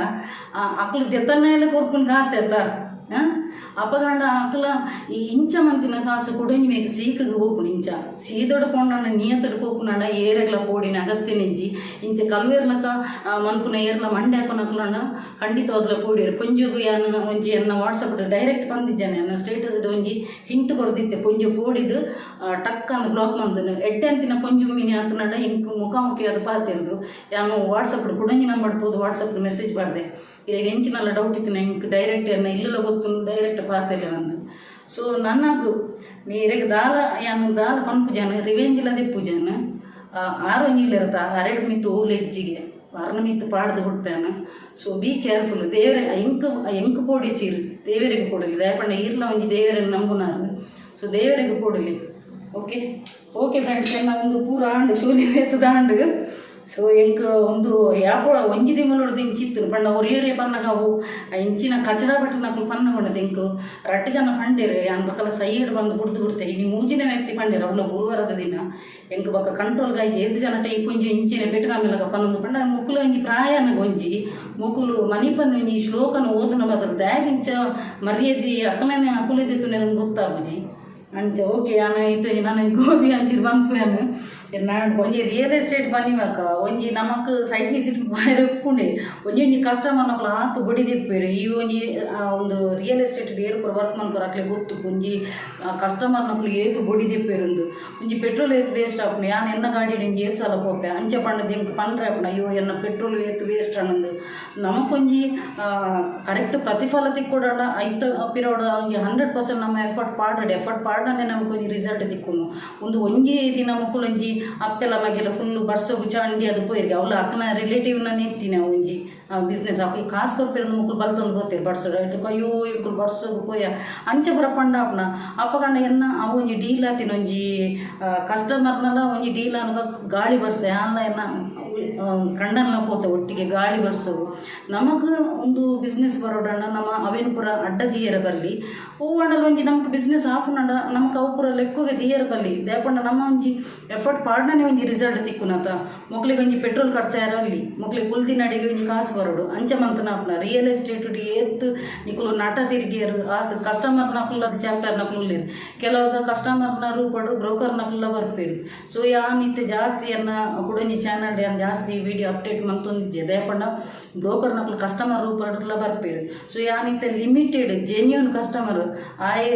ಅಕುಲು ದೆತ್ತನ್ನ ಕೊರ್ಪುನ ಕಾಸು ಎತ್ತ ಅಪಗಂಡ ಅಕುಲ ಈ ಇಂಚ ಮಂತಿನ ಕಾಸು ಕುಡೊಂಜಿ ಮೇಕ್ ಸೀಕಗ್ ಪೋಪುಂಡು. ಇಂಚ ಸೀದೊಡು ಪೋಂಡಂಡ ನಿಯತ್ತಡ್ ಪೋಪುನಂಡ ಏರೆಗ್ಲ ಪೋಡಿನ ಅಗತ್ಯ ನೆಂಜಿ. ಇಂಚ ಕಲ್ವೇರ್ಲಕ ಮನ್ಪುನ ಏರ್ಲ ಮಂಡೆ ಹಾಕುನಕುಲಂಡ ಖಂಡಿತವಾಗ್ಲ ಪೋಡಿಯರು. ಪೊಂಜೊಗು ಯಾನ್ ಒಂಜಿ ಎನ್ನ ವಾಟ್ಸಪ್ ಡೈರೆಕ್ಟ್ ಪಂದಿಜ್ಜಾನೆ. ಎನ್ನ ಸ್ಟೇಟಸ್ ಒಂಜಿ ಹಿಂಟ್ ಕೊರ್ದಿತ್ತೆ. ಪೊಂಜೊ ಪೋಡಿದ್ ಟಕ್ ಅಂದ್ ಬ್ಲಾಕ್ ಮಂತುನು. ಎಡ್ಡೆ ಅಂತಿನ ಪೊಂಜು ಮಿನಿ ಹಾಕುನಂಡ ಎಂಕ್ ಮುಖಾಮುಖಿ ಅದು ಪಾತೆರ್ದು. ಯಾನು ವಾಟ್ಸಪ್ ಕುಡೊಂಜಿ ನಂಬರ್ ಪೋದು ವಾಟ್ಸಪ್ ಮೆಸೇಜ್ ಪಾಡ್ದೆ. ಇರೆಗ್ ಎಂಚಿನಲ್ಲ ಡೌಟ್ ಇತ್ತಿನ ಎಂಕ್ ಡೈರೆಕ್ಟ್ ಎನ್ನ ಇಲ್ಲುಲ ಗೊತ್ತುಂಡು, ಡೈರೆಕ್ಟ್ ಪಾತೆರ್ಲೆ ನಂದು. ಸೊ ನನ್ನಗು ಇರೆಗ್ ದಾಲ ಯಾನ್ ದಾಲ ಪನ್ಪುಜಾನ, ರಿವೆಂಜಿಲ ದೆಪ್ಪುಜಾನ. ಆರೊಂಜಿ ಇರ್ತ ಅರೆಡ್ ಮಿತ್ತು ಓಲು ಎಜ್ಜಿಗೆ ಅರ್ನ ಮಿತ್ತು ಪಾಡ್ದು ಬಿಡ್ಪೇನ. ಸೊ ಬಿ ಕೇರ್ಫುಲ್. ದೇವರೆ ಎಂಕ್ ಎಂಕ್ ಪೋಡಿ ಚೀರು ದೇವರಿಗೆ ಪೋಡಲಿ. ದಯಪಂಡ ಈರ್ಲ ಒಂಜಿ ದೇವರನ್ನು ನಂಬುನಾರು. ಸೊ ದೇವರಿಗೆ ಪೋಡಲಿ. ಓಕೆ ಓಕೆ ಫ್ರೆಂಡ್ಸ್, ಎನ್ನ ಒಂದು ಪೂರ ಆಂಡ್ ಶೋಲಿ ಎತ್ತದ ಆಂಡ್. ಸೊ ಎಂಕ್ ಒಂದು ಯಾಪೋ ಒಂಜಿ ತಿಂಗಳೊಡ್ದು ಇಂಚಿತ್ತು ಪಂಡ ಒರಿಯೊರಿಯ ಪನ್ನಗ ಅವು ಇಂಚಿನ ಕಚಡ ಬಟ್ಟನಕುಲು ಪನ್ನಗೊಂಡದು. ಎಂಕ್ ರಡ್ಡ್ ಜನ ಪಂಡೆರ್. ಯಾನ್ ಬಕಲ ಸೈಡ್ ಬಂದು ಬುಡ್ದು ಬಿಡ್ತೆ. ಇನಿ ಮೂಜಿನ ವ್ಯಕ್ತಿ ಪಂಡೆರ್ ಅವ್ಲ ಗುರುವಾರದ ದಿನ. ಎಂಕ್ ಬೊಕ ಕಂಟ್ರೋಲ್ ಗಾಯಿ ಏತ್ ಜನ ಈ ಒಂಜಿ ಇಂಚಿನ ಪೆಟ್ಕಾಮೆಲಕ ಪನ್ನೊಂದು ಪಂಡ ಮುಕುಲು ಒಂಜಿ ಪ್ರಾಯನಗ ಒಂಜಿ ಮುಕುಲು ಮನಿಪಂದ ಒಂಜಿ ಶ್ಲೋಕನ ಓದುನ ಬದಲು ದಾಯೆ ಇಂಚ ಮರ್ಯಾದೆ ಅಕಲನೆ ಅಕುಲಿದಿತ್ತು ನನಗೆ ಗೊತ್ತಾಗುಜಿ ಅಂಚ. ಓಕೆ, ಯಾನ ಇತ್ತೆ ನಾನು ಗೋಬಿ ಅಂಚಿರ್ ಪನ್ಪುವೆನ್. ನಾನು ಒಂಜಿ ರಿಯಲ್ ಎಸ್ಟೇಟ್ ಪನ್ನಿಮಕ ಒಂಜಿ ನಮಕ್ ಸೈಟ್ ವಿಸಿಟ್ ಪೋಯೆರೆ ಉಪ್ಪುಂಡೆ. ಒಂಜಿ ಒಂಜಿ ಕಸ್ಟಮರ್ನಕುಲು ಆತ್ ಬೊಡಿ ದೆಪ್ಪುವೆರ್. ಈ ಒಂಜಿ ಒಂದು ರಿಯಲ್ ಎಸ್ಟೇಟ್ ಏರ್ ಪೂರ ವರ್ಕ್ ಮನ್ಪುವೆರ್ ಅಕ್ಲೆಗ್ ಗೊತ್ತು ಒಂಜಿ ಕಸ್ಟಮರ್ನಕುಲು ಏತ್ ಬೊಡಿ ದೆಪ್ಪುವೆರ್ ಉಂದು. ಒಂಜಿ ಪೆಟ್ರೋಲ್ ಏತ್ ವೇಸ್ಟ್ ಆಪುಂಡು. ಯಾನ್ ಎನ್ನ ಗಾಡಿಡ್ ಒಂಜಿ ಏತ್ ಸಲ ಪೋಪೆ. ಅಂಚ ಪಂಡದ್ ಎಂಕ್ ಪನ್ರೆ ಆಪುಂಡು, ಅಯ್ಯೋ ಎನ್ನ ಪೆಟ್ರೋಲ್ ಏತ್ ವೇಸ್ಟ್ ಆಂಡ್. ನಮಕೊಂಜಿ ಕರೆಕ್ಟ್ ಪ್ರತಿಫಲ ತಿಕ್ಕೊಡಂಡ ಐತ ಪಿರೋಡು ಒಂಜಿ 100% ನಮ್ಮ ಎಫರ್ಟ್ ಪಾಡೊಡು. ಎಫರ್ಟ್ ಪಾಡನೆ ನಮಕೊಂಜಿ ರಿಸಲ್ಟ್ ತಿಕ್ಕುನು. ಒಂದು ಒಂಜಿ ದಿನ ಮುಕುಲೊಂಜಿ ಅಪ್ಪೆಲ ಮಗೆಲ ಫುಲ್ ಬರ್ಸಗು ಚಾಂಡಿ ಅದು ಪೋಯಿರ್ಗೆ ಅವ್ಲ ಅಕ್ಕನ ರಿಲೇಟಿವ್ ನ ಎತ್ತಿನ ಒಂಜಿ ಬಿಸ್ನೆಸ್. ಅಕುಲು ಕಾಸು ಕೊರ್ಪೆರ್. ಮುಕುಲು ಬಲ್ತೊಂದು ಪೋತೆರ್ ಬರ್ಸಡು. ಐತ ಅಯ್ಯೋ ಇಕುಲು ಬರ್ಸಗು ಪೋಯ ಅಂಚ ಪೂರ ಪಂಡ ಆಪುನ. ಅಪಗಂಡ ಎನ್ನ ಅವು ಒಂಜಿ ಡೀಲ್ ಆತಿನ ಒಂಜಿ ಕಸ್ಟಮರ್ನಲ ಒಂಜಿ ಡೀಲ್ ಅನುಗ ಗಾಳಿ ಬರ್ಸ ಯಾನ್ಲ ಎನ್ನ ಕಂಡನ್ಲ ಪೋತೆ ಒಟ್ಟಿಗೆ ಗಾಳಿ ಬರ್ಸವು. ನಮಕ್ ಒಂದು ಬಿಸ್ನೆಸ್ ಬರೋಡಂಡ ನಮ್ಮ ಅವೇನು ಪೂರ ಅಡ್ಡ ದೀಯರ ಬಲ್ಲಿ. ಹೂವಂಡಲ ಒಂಜಿ ನಮಕ್ ಬಿಸ್ನೆಸ್ ಆಪುನಂಡ ನಮಕ್ ಅವು ಪೂರ ಲೆಕ್ಕಗೆ ದೀಯರ ಬಲ್ಲಿ. ದಾಯೆಪಂಡ ನಮ್ಮ ಒಂಜಿ ಎಫರ್ಟ್ ಪಾಡ್ನನೆ ಒಂಜಿ ರಿಸಲ್ಟ್ ತಿಕ್ಕುನತ. ಮೊಕ್ಲೆಗ್ ಒಂಜಿ ಪೆಟ್ರೋಲ್ ಖರ್ಚಾಯರ ಅಲ್ಲಿ ಮೊಕ್ಲೆಗ್ ಕುಲ್ದಿನಡಿಗೆ ಒಂಜಿ ಕಾಸು ಬರೋಡು. ಅಂಚ ಮಂತನ ಆಪುನ. ರಿಯಲ್ ಎಸ್ಟೇಟ್ ಏತ್ ನಿಕುಲು ನಟ ತಿರ್ಗಿಯರು ಆತ್ ಕಸ್ಟಮರ್ ನಕುಲು ಅದು ಚಾಪ್ಟರ್ ನಕುಲು ಉಲ್ಲೆರ್. ಕೆಲವುದ ಕಸ್ಟಮರ್ನ ರೂಪಡು ಬ್ರೋಕರ್ ನಕುಲ ಬರ್ಪೆರ್. ಸೊ ಯಾನ್ ಇತ್ತೆ ಜಾಸ್ತಿ ಎನ್ನ ಕುಡೊಂಜಿ ಚಾನಲ್ ಯಾನ್ ಜಾಸ್ತಿ ವಿಡಿಯೋ ಅಪ್ಡೇಟ್ ಮಂತೊಂದಿಜ್ಜೆ. ದಾಯೆಪಂಡ ಬ್ರೋಕರ್ ನಕುಲು ಕಸ್ಟಮರ್ ರೂಪಡ್ಲ ಬರ್ಪೆರ್. ಸೊ ಯಾನ್ ಇತ್ತೆ ಲಿಮಿಟೆಡ್ ಜೆನ್ಯೂನ್ ಕಸ್ಟಮರ್ ಆಯೆ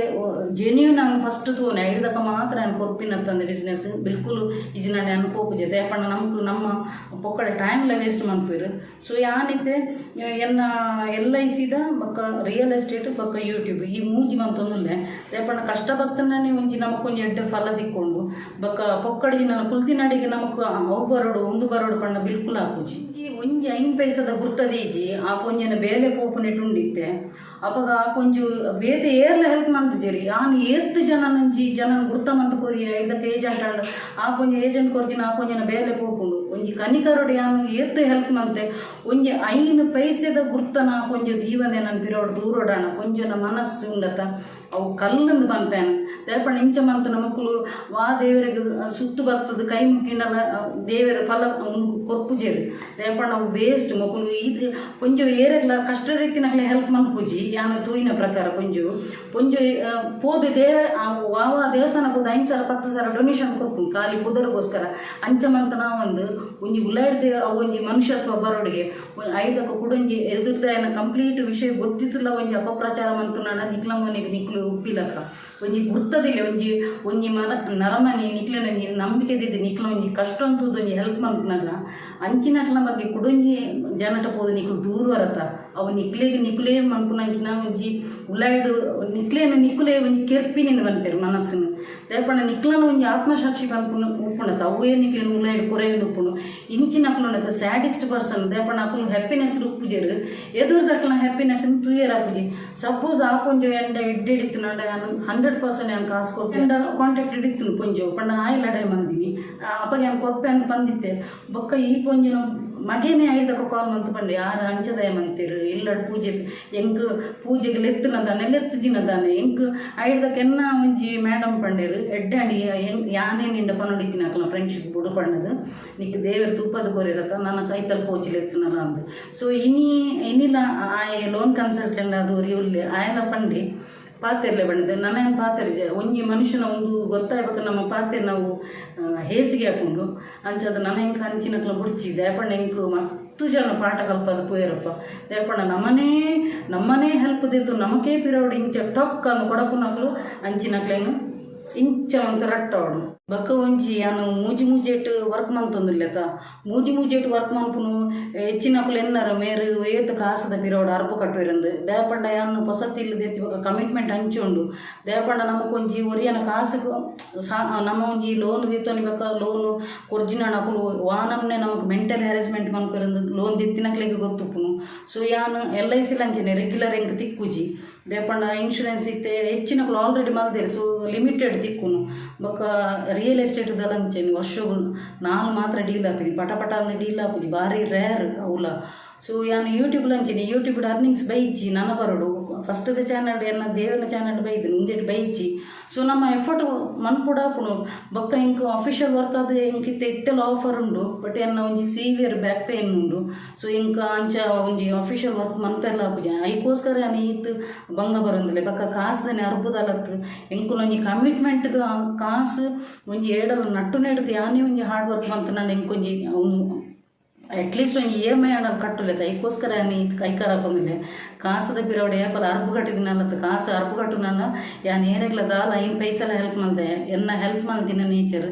ಜೆನ್ಯೂನ್ ಆನ್ ಫಸ್ಟ್ ತೂನೆ ಐಡ್ದಕ ಮಾತ್ರ ಯಾನ್ ಕೊರ್ಪಿನತ್ತಂದೆ ಬಿಸ್ನೆಸ್ ಬಿಲ್ಕುಲ್. ಇಜಿನಾಂಡ ಯಾನ್ ಪೋಪುಜೆ. ದಾಯೆ ನಮಕ್ ನಮ್ಮ ಪೊಕ್ಕಡೆ ಟೈಮ್ಲ ವೇಸ್ಟ್ ಮನ್ಪುವೆರ್. ಸೊ ಯಾನಿತ್ತೆ ಎನ್ನ ಎಲ್ I ಸಿದ ಬೊಕ್ಕ ರಿಯಲ್ ಎಸ್ಟೇಟ್ ಬೊಕ್ಕ ಯೂಟ್ಯೂಬ್ ಈ ಮೂಜಿ ಮಂತೊಂದುಲ್ಲೆ. ದಾಯೆ ಕಷ್ಟ ಬತ್ತನೇ ಒಂಜಿ ನಮಕ್ ಒಂಜಿ ಎಡ್ಡೆ ಫಲ ತಿಕ್ಕೊಂಡು. ಬೊಕ್ಕ ಪೊಕ್ಕಡೆ ಜಿನ ಕುಲ್ತಿನಡೆಗೆ ನಮಕ್ ಅವು ಬರೋಡು ಉಂದು ಬರೋಡು ಪಂಡ ಬಿಲ್ಕುಲ್ ಆಪುಜಿ. ಒಂಜಿ 5 ಪೈಸದ ಗುರ್ತದೀಜಿ ಆ ಪೊಂಜನ ಬೇಲೆ ಪೋಪುನೆಟ್ ಉಂಡಿತ್ತೆ. ಅಪಗ ಆ ಪೊಂಜು ಬೇತೆ ಏರ್ಲ ಹೆಲ್ಪ್ ಮಂತುಜೆರಿ. ಆನ್ ಏತ್ ಜನನೊಂಜಿ ಜನನ್ ಗುರ್ತ ಮಂತ್ ಕೊರಿಯ ಐದಕ್ಕೆ ಏಜೆಂಟ್ ಆಂಡ್ ಆ ಪೊಂಜು ಏಜೆಂಟ್ ಕೊರ್ಜಿನ ಆ ಪೊಂಜನ ಬೇಲೆ ಪೋಪುಂಡು. ಒಂಜಿ ಕನಿಕರೊಡು ಯಾನ್ ಏತ್ ಹೆಲ್ಪ್ ಮಂತೆ ಒಂಜಿ 5 ಪೈಸೆದ ಗುರ್ತನ ಆ ಪೊಂಜು ದೀವನೆ ನನ್ ಪಿರೋಡು ದೂರೋಡಾಣ ಪೊಂಜನ ಮನಸ್ಸು ಉಂಡತ ಅವು ಕಲ್ಲಂದು ಪನ್ಪೇನು. ದಾಯೆ ಇಂಚ ಮಂತುನ ಮೊಕುಲು ವಾ ದೇವರಿಗೆ ಸುತ್ತು ಬತ್ತದ ಕೈ ಮುಕ್ಕಿಂಡಲ ದೇವರ ಫಲ ಕೊರ್ಪುಜೆರ್. ದಾಯೆ ಅವು ವೇಸ್ಟ್ ಮೊಕುಲು. ಇದು ಪೊಂಜು ಏರೆಗ್ಲ ಕಷ್ಟ ರೀತಿನಕ್ಲೆ ಹೆಲ್ಪ್ ಮನ್ಪುಜಿ ಯಾನ್ ತೂಯಿನ ಪ್ರಕಾರ. ಪೊಂಜು ಪೊಂಜು ಪೋದು ವಾವ ದೇವಸ್ಥಾನ ಪೋದು 5,000 10,000 ಡೊನೇಷನ್ ಕೊರ್ಪುಂಡು ಖಾಲಿ ಪುದರ್ಗೋಸ್ಕರ. ಅಂಚ ಮಂತ ನಾವೊಂದು ಒಂಜಿ ಉಲಾಯ್ದ ಅವು ಒಂಜಿ ಮನುಷ್ಯತ್ವ ಬರೋಡಿಗೆ ಐದಕ್ಕ ಕುಡೊಂಜಿ ಎದುರ್ದಾಯನ ಕಂಪ್ಲೀಟ್ ವಿಷಯ ಗೊತ್ತಿತ್ತಲ್ಲ ಒಂಜಿ ಅಪಪ್ರಚಾರ ಮಂತುನಾಡ ನಿಕ್ಲ ಮೋನೆಗ್ ನಿಕ್ಲು ಉಪ್ಪಿಲಕ್ಕ ಒಂಜಿ ಗುರ್ತದಿಲ್ಲ ಒಂಜಿ ಒಂಜಿ ಮರ ನರಮನಿ ನಿಕ್ಲೆನ ಒಂಜಿ ನಂಬಿಕೆ ದಿದ್ದು ನಿಕ್ಲ ಒಂಜಿ ಕಷ್ಟ ಅಂತದ್ದು ಒಂಜಿ ಹೆಲ್ಪ್ ಮನ್ಪುನಾಗ ಅಂಚಿನಕ್ಲ ಬಗ್ಗೆ ಕುಡೊಂಜಿ ಜನಟ ಪೋದು ನಿಕ್ಲು ದೂರ ಬರತ್ತ. ಅವು ನಿಕ್ಲೆಗ್ ನಿಕ್ಲೇ ಮನ್ಪುನಂಚಿನ ಒಂಜಿ ಉಲಾಯ್ಡು ನಿಕ್ಲೇನ ನಿಕ್ಕುಲೇ ಒಂಜಿ ಕೆರ್ಪಿನಿಂದ ಪನ್ಪೆರ್ ಮನಸ್ಸುನು. ದಾಯೆ ಪಂಡ ನಿಕ್ಲನ ಒಂಜಿ ಆತ್ಮಸಾಕ್ಷಿ ಪನ್ಪುನ ಉಪ್ಪುಂಡತ ಅವೇ ನಿಕ್ಲೆನ ಉಲಾಯ್ಡು ಕೊರೆಯೊಂದು ಉಪ್ಪುಂಡು. ಇಂಚಿನಕ್ಲು ಉಂಡತ ಸ್ಯಾಡಿಸ್ಟ್ ಪರ್ಸನ್. ದಾಯೆ ಪಂಡ ಅಕುಲು ಹ್ಯಾಪಿನೆಸ್ ಉಪ್ಪುಜೆರ್, ಎದುರುದಕ್ಲನ ಹ್ಯಾಪಿನೆಸ್ ತೂಯೆರ್ ಆಪುಜಿ. ಸಪೋಸ್ ಆ ಪೊಂಜೊ ಎಂಡ ಎಡ್ಡೆಡಿತ್ತಿನಂಡ ಯಾನ್ 100% ಯಾನ್ ಕಾಸು ಕೊರ್ಪೆ. ಕಾಂಟ್ಯಾಕ್ಟ್ ಇಡಿತ್ತಿನ ಪೊಂಜೊ ಪಂಡ ಆಯ್ ಲಡಾಯಿ ಮಂದಿನಿ ಅಪಗ ಯಾನ್ ಕೊರ್ಪೆ ಅಂದ್ ಪಂದಿತ್ತೆ. ಬೊಕ್ಕ ಈ ಪೊಂಜೊನ ಮಗೇನೆ ಐದಕ್ಕ ಕಾಲ್ ಮಂತ್ ಪಂಡೆ ಯಾರು ಅಂಚದಾಯ ಮಂತಿರು ಇಲ್ಲಡ್ ಪೂಜೆ ಎಂಕ್ ಪೂಜೆಗೆ ಲೆತ್ತುನ ದಾನೆ ಲೆತ್ತುಜಿನ ದಾನೆ ಎಂಕ್ ಐದಕ್ಕೆ ಎನ್ನ ಒಂಜಿ ಮೇಡಮ್ ಪಂಡೇರು ಎಡ್ಡೆ ಅಂಡಿ ಯಾನೇ ನಿಂಡ ಪನೊಂಡಿತ್ತಿನ ಅಕ್ಲ ಫ್ರೆಂಡ್ಶಿಪ್ ಬುಡು ಪಂಡದು ನಿಕ್ ದೇವರು ತೂಪದ ಕೊರಿರತ್ತ ನನ್ನ ಕೈತಲ್ ಪೋಚಿ ಲೆತ್ತುನಲ ಅಂದ್. ಸೊ ಇನಿ ಇನಿಲ ಆಯೆ ಲೋನ್ ಕನ್ಸಲ್ಟೆಂಟ್ ಅದು ಉಲ್ಲೆ ಆಯನ ಪಂಡಿ ಪಾತೆರ್ಲೆ ಬಣ್ಣದ ನನ್ನ ಪಾತೆರ್ಜೆ ಒಂಜಿ ಮನುಷ್ಯನ ಒಂದು ಗೊತ್ತಾಯ್ಬೇಕು ನಮ್ಮ ಪಾತೆರ್ ನಾವು ಹೇಸಿಗೆ ಹಾಕೊಂಡು ಅಂಚದ ನನ್ನ ಎಂಕ್ ಅಂಚಿನಕ್ಲ ಬುಡ್ಚಿ. ದಾಯೆ ಎಂಕ್ ಮಸ್ತ್ ಜನ ಪಾಠ ಕಲ್ಪದ ಪೋಯರಪ್ಪ. ದಾಯೆ ನಮ್ಮನೇ ನಮ್ಮನೇ ಹೆಲ್ಪ್ ದಿದ್ದು ನಮಕೇ ಪಿರೋಡು ಇಂಚ ಟೊಕ್ ಅಂದ್ ಕೊಡಪುನಕ್ಲು ಅಂಚಿನಕ್ಲೆನ್ ಇಂಚ ಒಂತ ರಟ್ಟವಡು. ಬೊಕ್ಕ ಒಂಜಿ ಯಾನು ಮೂಜಿ ಮೂಜೆಟ್ ವರ್ಕ್ ಮಂತೊಂದುಲ್ಲೆತ ಮೂಜಿ ಮೂಜೆಟ್ ವರ್ಕ್ ಮನ್ಪುನು ಹೆಚ್ಚಿನಕುಲು ಎನ್ನರ ಮೇರು ಏತ್ ಕಾಸದ ಪಿರೋಡು ಅರ್ಪು ಕಟ್ಟುವೆರಂದು. ದಾಯೆ ಪಂಡ ಯಾನ್ ಪೊಸತ್ ಇಲ್ಲ್ ದೆತ್ತಿ ಬೊಕ್ಕ ಕಮಿಟ್ಮೆಂಟ್ ಅಂಚ ಉಂಡು. ದಾಯೆ ಪಂಡ ನಮಕೊಂಜಿ ಒರಿಯನ ಕಾಸುಗು ನಮ್ಮ ಒಂಜಿ ಲೋನ್ ದೆತ್ತೊನಿ ಬೊಕ್ಕ ಲೋನು ಕೊರ್ಜಿನ ಅಕುಲು ವಾನಮ್ನೆ ನಮಕ್ ಮೆಂಟಲ್ ಹ್ಯಾರೆಸ್ಮೆಂಟ್ ಮನ್ಪುವೆರಂದು ಲೋನ್ ದೆತ್ತಿನಕ್ಲೆಗ್ ಗೊತ್ತುಪ್ಪುನು. ಸೊ ಯಾನ್ ಎಲ್ I ಸಿಲ ಅಂಚನೆ ರೆಗ್ಯುಲರ್ ಎಂಕ್ ತಿಕ್ಕುಜಿ. ದಾಯೆ ಪಂಡ ಇನ್ಶೂರೆನ್ಸ್ ಇತ್ತೆ ಹೆಚ್ಚಿನಕುಲು ಆಲ್ರೆಡಿ ಮಲ್ದೆರ್, ಸೊ ಲಿಮಿಟೆಡ್ ತಿಕ್ಕುನು. ಬೊಕ್ಕ ರಿಯಲ್ ಎಸ್ಟೇಟ್ ದಲ ಅಂಚನೆ ವರ್ಷಗಳು ನಾಲ್ ಮಾತ್ರ ಡೀಲ್ ಆಪಿನಿ, ಪಟ ಪಟ ಅಂದ್ ಡೀಲ್ ಆಪುಜಿ, ಬಾರಿ ರೇರ್ ಅವುಲ. ಸೊ ಯಾನ್ ಯೂಟ್ಯೂಬ್ ಅಂಚನೆ ಯೂಟ್ಯೂಬ್ ಅರ್ನಿಂಗ್ಸ್ ಬೈಜ್ಜಿ ನನ ಬರೋಡು. ಫಸ್ಟ್ ದ ಚಾನಲ್ ಎನ್ನ ದೇವನ ಚಾನಲ್ ಬೈದು ಉಂದೆಟ್ ಬೈಜ್ಜಿ. ಸೊ ನಮ್ಮ ಎಫರ್ಟ್ ಮನ್ಪುಡಾಪುನು. ಬೊಕ್ಕ ಎಂಕ್ ಅಫಿಷಿಯಲ್ ವರ್ಕ್ ಅದು ಎಂಕ್ ಇತ್ತೆ ಇತ್ತೆಲ ಆಫರ್ ಉಂಡು, ಬಟ್ ಎನ್ನ ಒಂಜಿ ಸೀವಿಯರ್ ಬ್ಯಾಕ್ ಪೇನ್ ಉಂಡು. ಸೊ ಎಂಕ್ ಅಂಚ ಒಂಜಿ ಅಫಿಷಿಯಲ್ ವರ್ಕ್ ಮನ್ಪೆರ್ಲ ಆಪುಜಿ. ಐಕೋಸ್ಕರ ಯಾನ್ ಈತ್ ಬಂಗ ಬರೊಂದುಲ್ಲೆ. ಬೊಕ್ಕ ಕಾಸ್ದನೆ ಅರ್ಬುದಲತ್ತು ಎಂಕುಲು ಒಂಜಿ ಕಮಿಟ್ಮೆಂಟ್ ಕಾಸು ಒಂಜಿ ಏಡಲ ನಟ್ಟು ನೆಡ್ದು ಯಾನೇ ಒಂಜಿ ಹಾರ್ಡ್ ವರ್ಕ್ ಮಂತುಂಡ ಎಂಕೊಂಜಿ ಅವ್ನು ಅಟ್ಲೀಸ್ಟ್ ಒಂಜಿ ಇ ಎಮ್ I ಆಂಡಲ ಕಟ್ಟುಲೆತ. ಐಕೋಸ್ಕರ ಯಾನ್ ಈತ್ ಕೈಕಾರ ಹಾಕೊಂದಿಲ್ಲೆ. ಕಾಸದ ಪಿರವಡೆ ಏಪಲ ಅರ್ಬು ಕಟ್ಟಿದಿನಲ್ಲತ್ತ ಕಾಸು ಅರ್ಬು ಕಟ್ಟುನಲ್ಲ ಯಾನ್ ಏರೆಗ್ಲ ದಾಲ 5 ಪೈಸಲ ಹೆಲ್ಪ್ ಮಲ್ದೆ. ಎನ್ನ ಹೆಲ್ಪ್ ಮಲ್ದಿನ ನೇಚರ್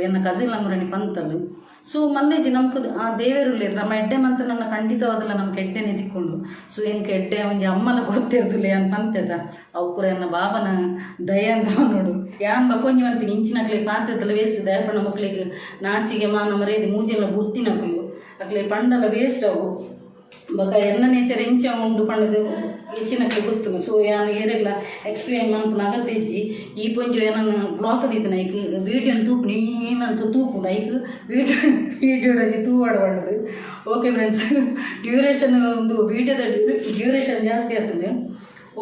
ಎನ್ನ ಕಸಿನ್ ಅಮ್ಮರಣಿ ಪಂತಲು. ಸೊ ಮಲ್ಲೇಜಿ ನಮ್ಕ್ ಆ ದೇವೆರುಲ್ಲೆರ್ ನಮ್ಮ ಎಡ್ಡೆ ಮಂತ್ ನನ್ನ ಖಂಡಿತವಾದಲ್ಲ ನಮ್ಗೆ ಎಡ್ಡೆನೆ ತಿಕ್ಕೊಂಡು. ಸೊ ಎಂಕ್ ಎಡ್ಡೆ ಒಂಜಿ ಅಮ್ಮನ ಗೊತ್ತಿರ್ದಿಲ್ಲ ಯಾನ್ ಪಂತೆದ ಅವು ಪೂರ ಎನ್ನ ಬಾಬನ ದಯ ಅಂದ್ ನೋಡು. ಯಾನ್ ಬಕೊಂಜಿ ಮನ್ಪಿನಿ ಇಂಚಿನಕ್ಲೆ ಪಾತೆದಲ್ಲ ವೇಸ್ಟ್. ದಾಯೆ ಮೊಕ್ಲೆಗ್ ನಾಚಿಗೆ ಮಾನ ಮರ್ಯಾದೆ ಮೂಜೆಲ್ಲ ಬುಡ್ತಿನಕುಲು ಅಕ್ಲೆ ಪಂಡಲ ವೇಸ್ಟ್ ಅವು. ಬೊಕ ಎನ್ನ ನೇಚರ್ ಎಂಚ ಉಂಡು ಪಂಡದು ಹೆಚ್ಚಿನಕ್ಲೆ ಗೊತ್ತುಂಡು. ಸೊ ಯಾನ್ ಏರೆಗ್ಲ ಎಕ್ಸ್ಪ್ಲೇನ್ ಮನ್ಪುನ ಅಗತ್ಯ ಇಜ್ಜಿ. ಈ ಪೊಂಜು ಏನನ್ನ ಬ್ಲಾಕ್ ದೀತನ ಐಕ್ ವೀಡಿಯೋನ್ ತೂಪುನಿ ಮಂತ್ ತೂಪುಂಡು ಐಕ್ ವೀಡಿಯೋ ವೀಡಿಯೋ ತೂವಾಡ ಪಂಡದು. ಓಕೆ ಫ್ರೆಂಡ್ಸ್, ಡ್ಯೂರೇಷನ್ ಒಂದು ವೀಡಿಯೋದ ಡ್ಯೂರೇಷನ್ ಜಾಸ್ತಿ ಆಗ್ತದೆ.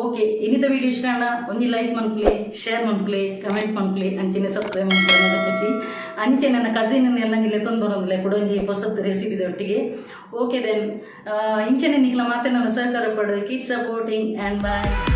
ಓಕೆ, ಇನ್ನಿತ ವೀಡಿಯೋ ಇಷ್ಟ ಆಂಡ ಒಂಜಿ ಲೈಕ್ ಮನ್ಪುಲೆ, ಶೇರ್ ಮನ್ಪುಲೆ, ಕಮೆಂಟ್ ಮನ್ಪುಲೆ, ಅಂಚನೆ ಸಬ್ಸ್ಕ್ರೈಬ್ ಮನ್ಪುಲೆ ಖುಷಿ. ಅಂಚೆ ನನ್ನ ಕಸಿನ್ ಎಲ್ಲ ಲೆತ್ತೊಂದು ಬರೋದಿಲ್ಲ ಕುಡೊಂಜಿ ಹೊಸತ್ ರೆಸಿಪಿ ಒಟ್ಟಿಗೆ. ಓಕೆ then, ಇಂಚನೆ ನಿಕ್ಲ ಮಾತೆ ನನ್ನ ಸಹಕಾರ ಪಡು. Keep supporting and bye.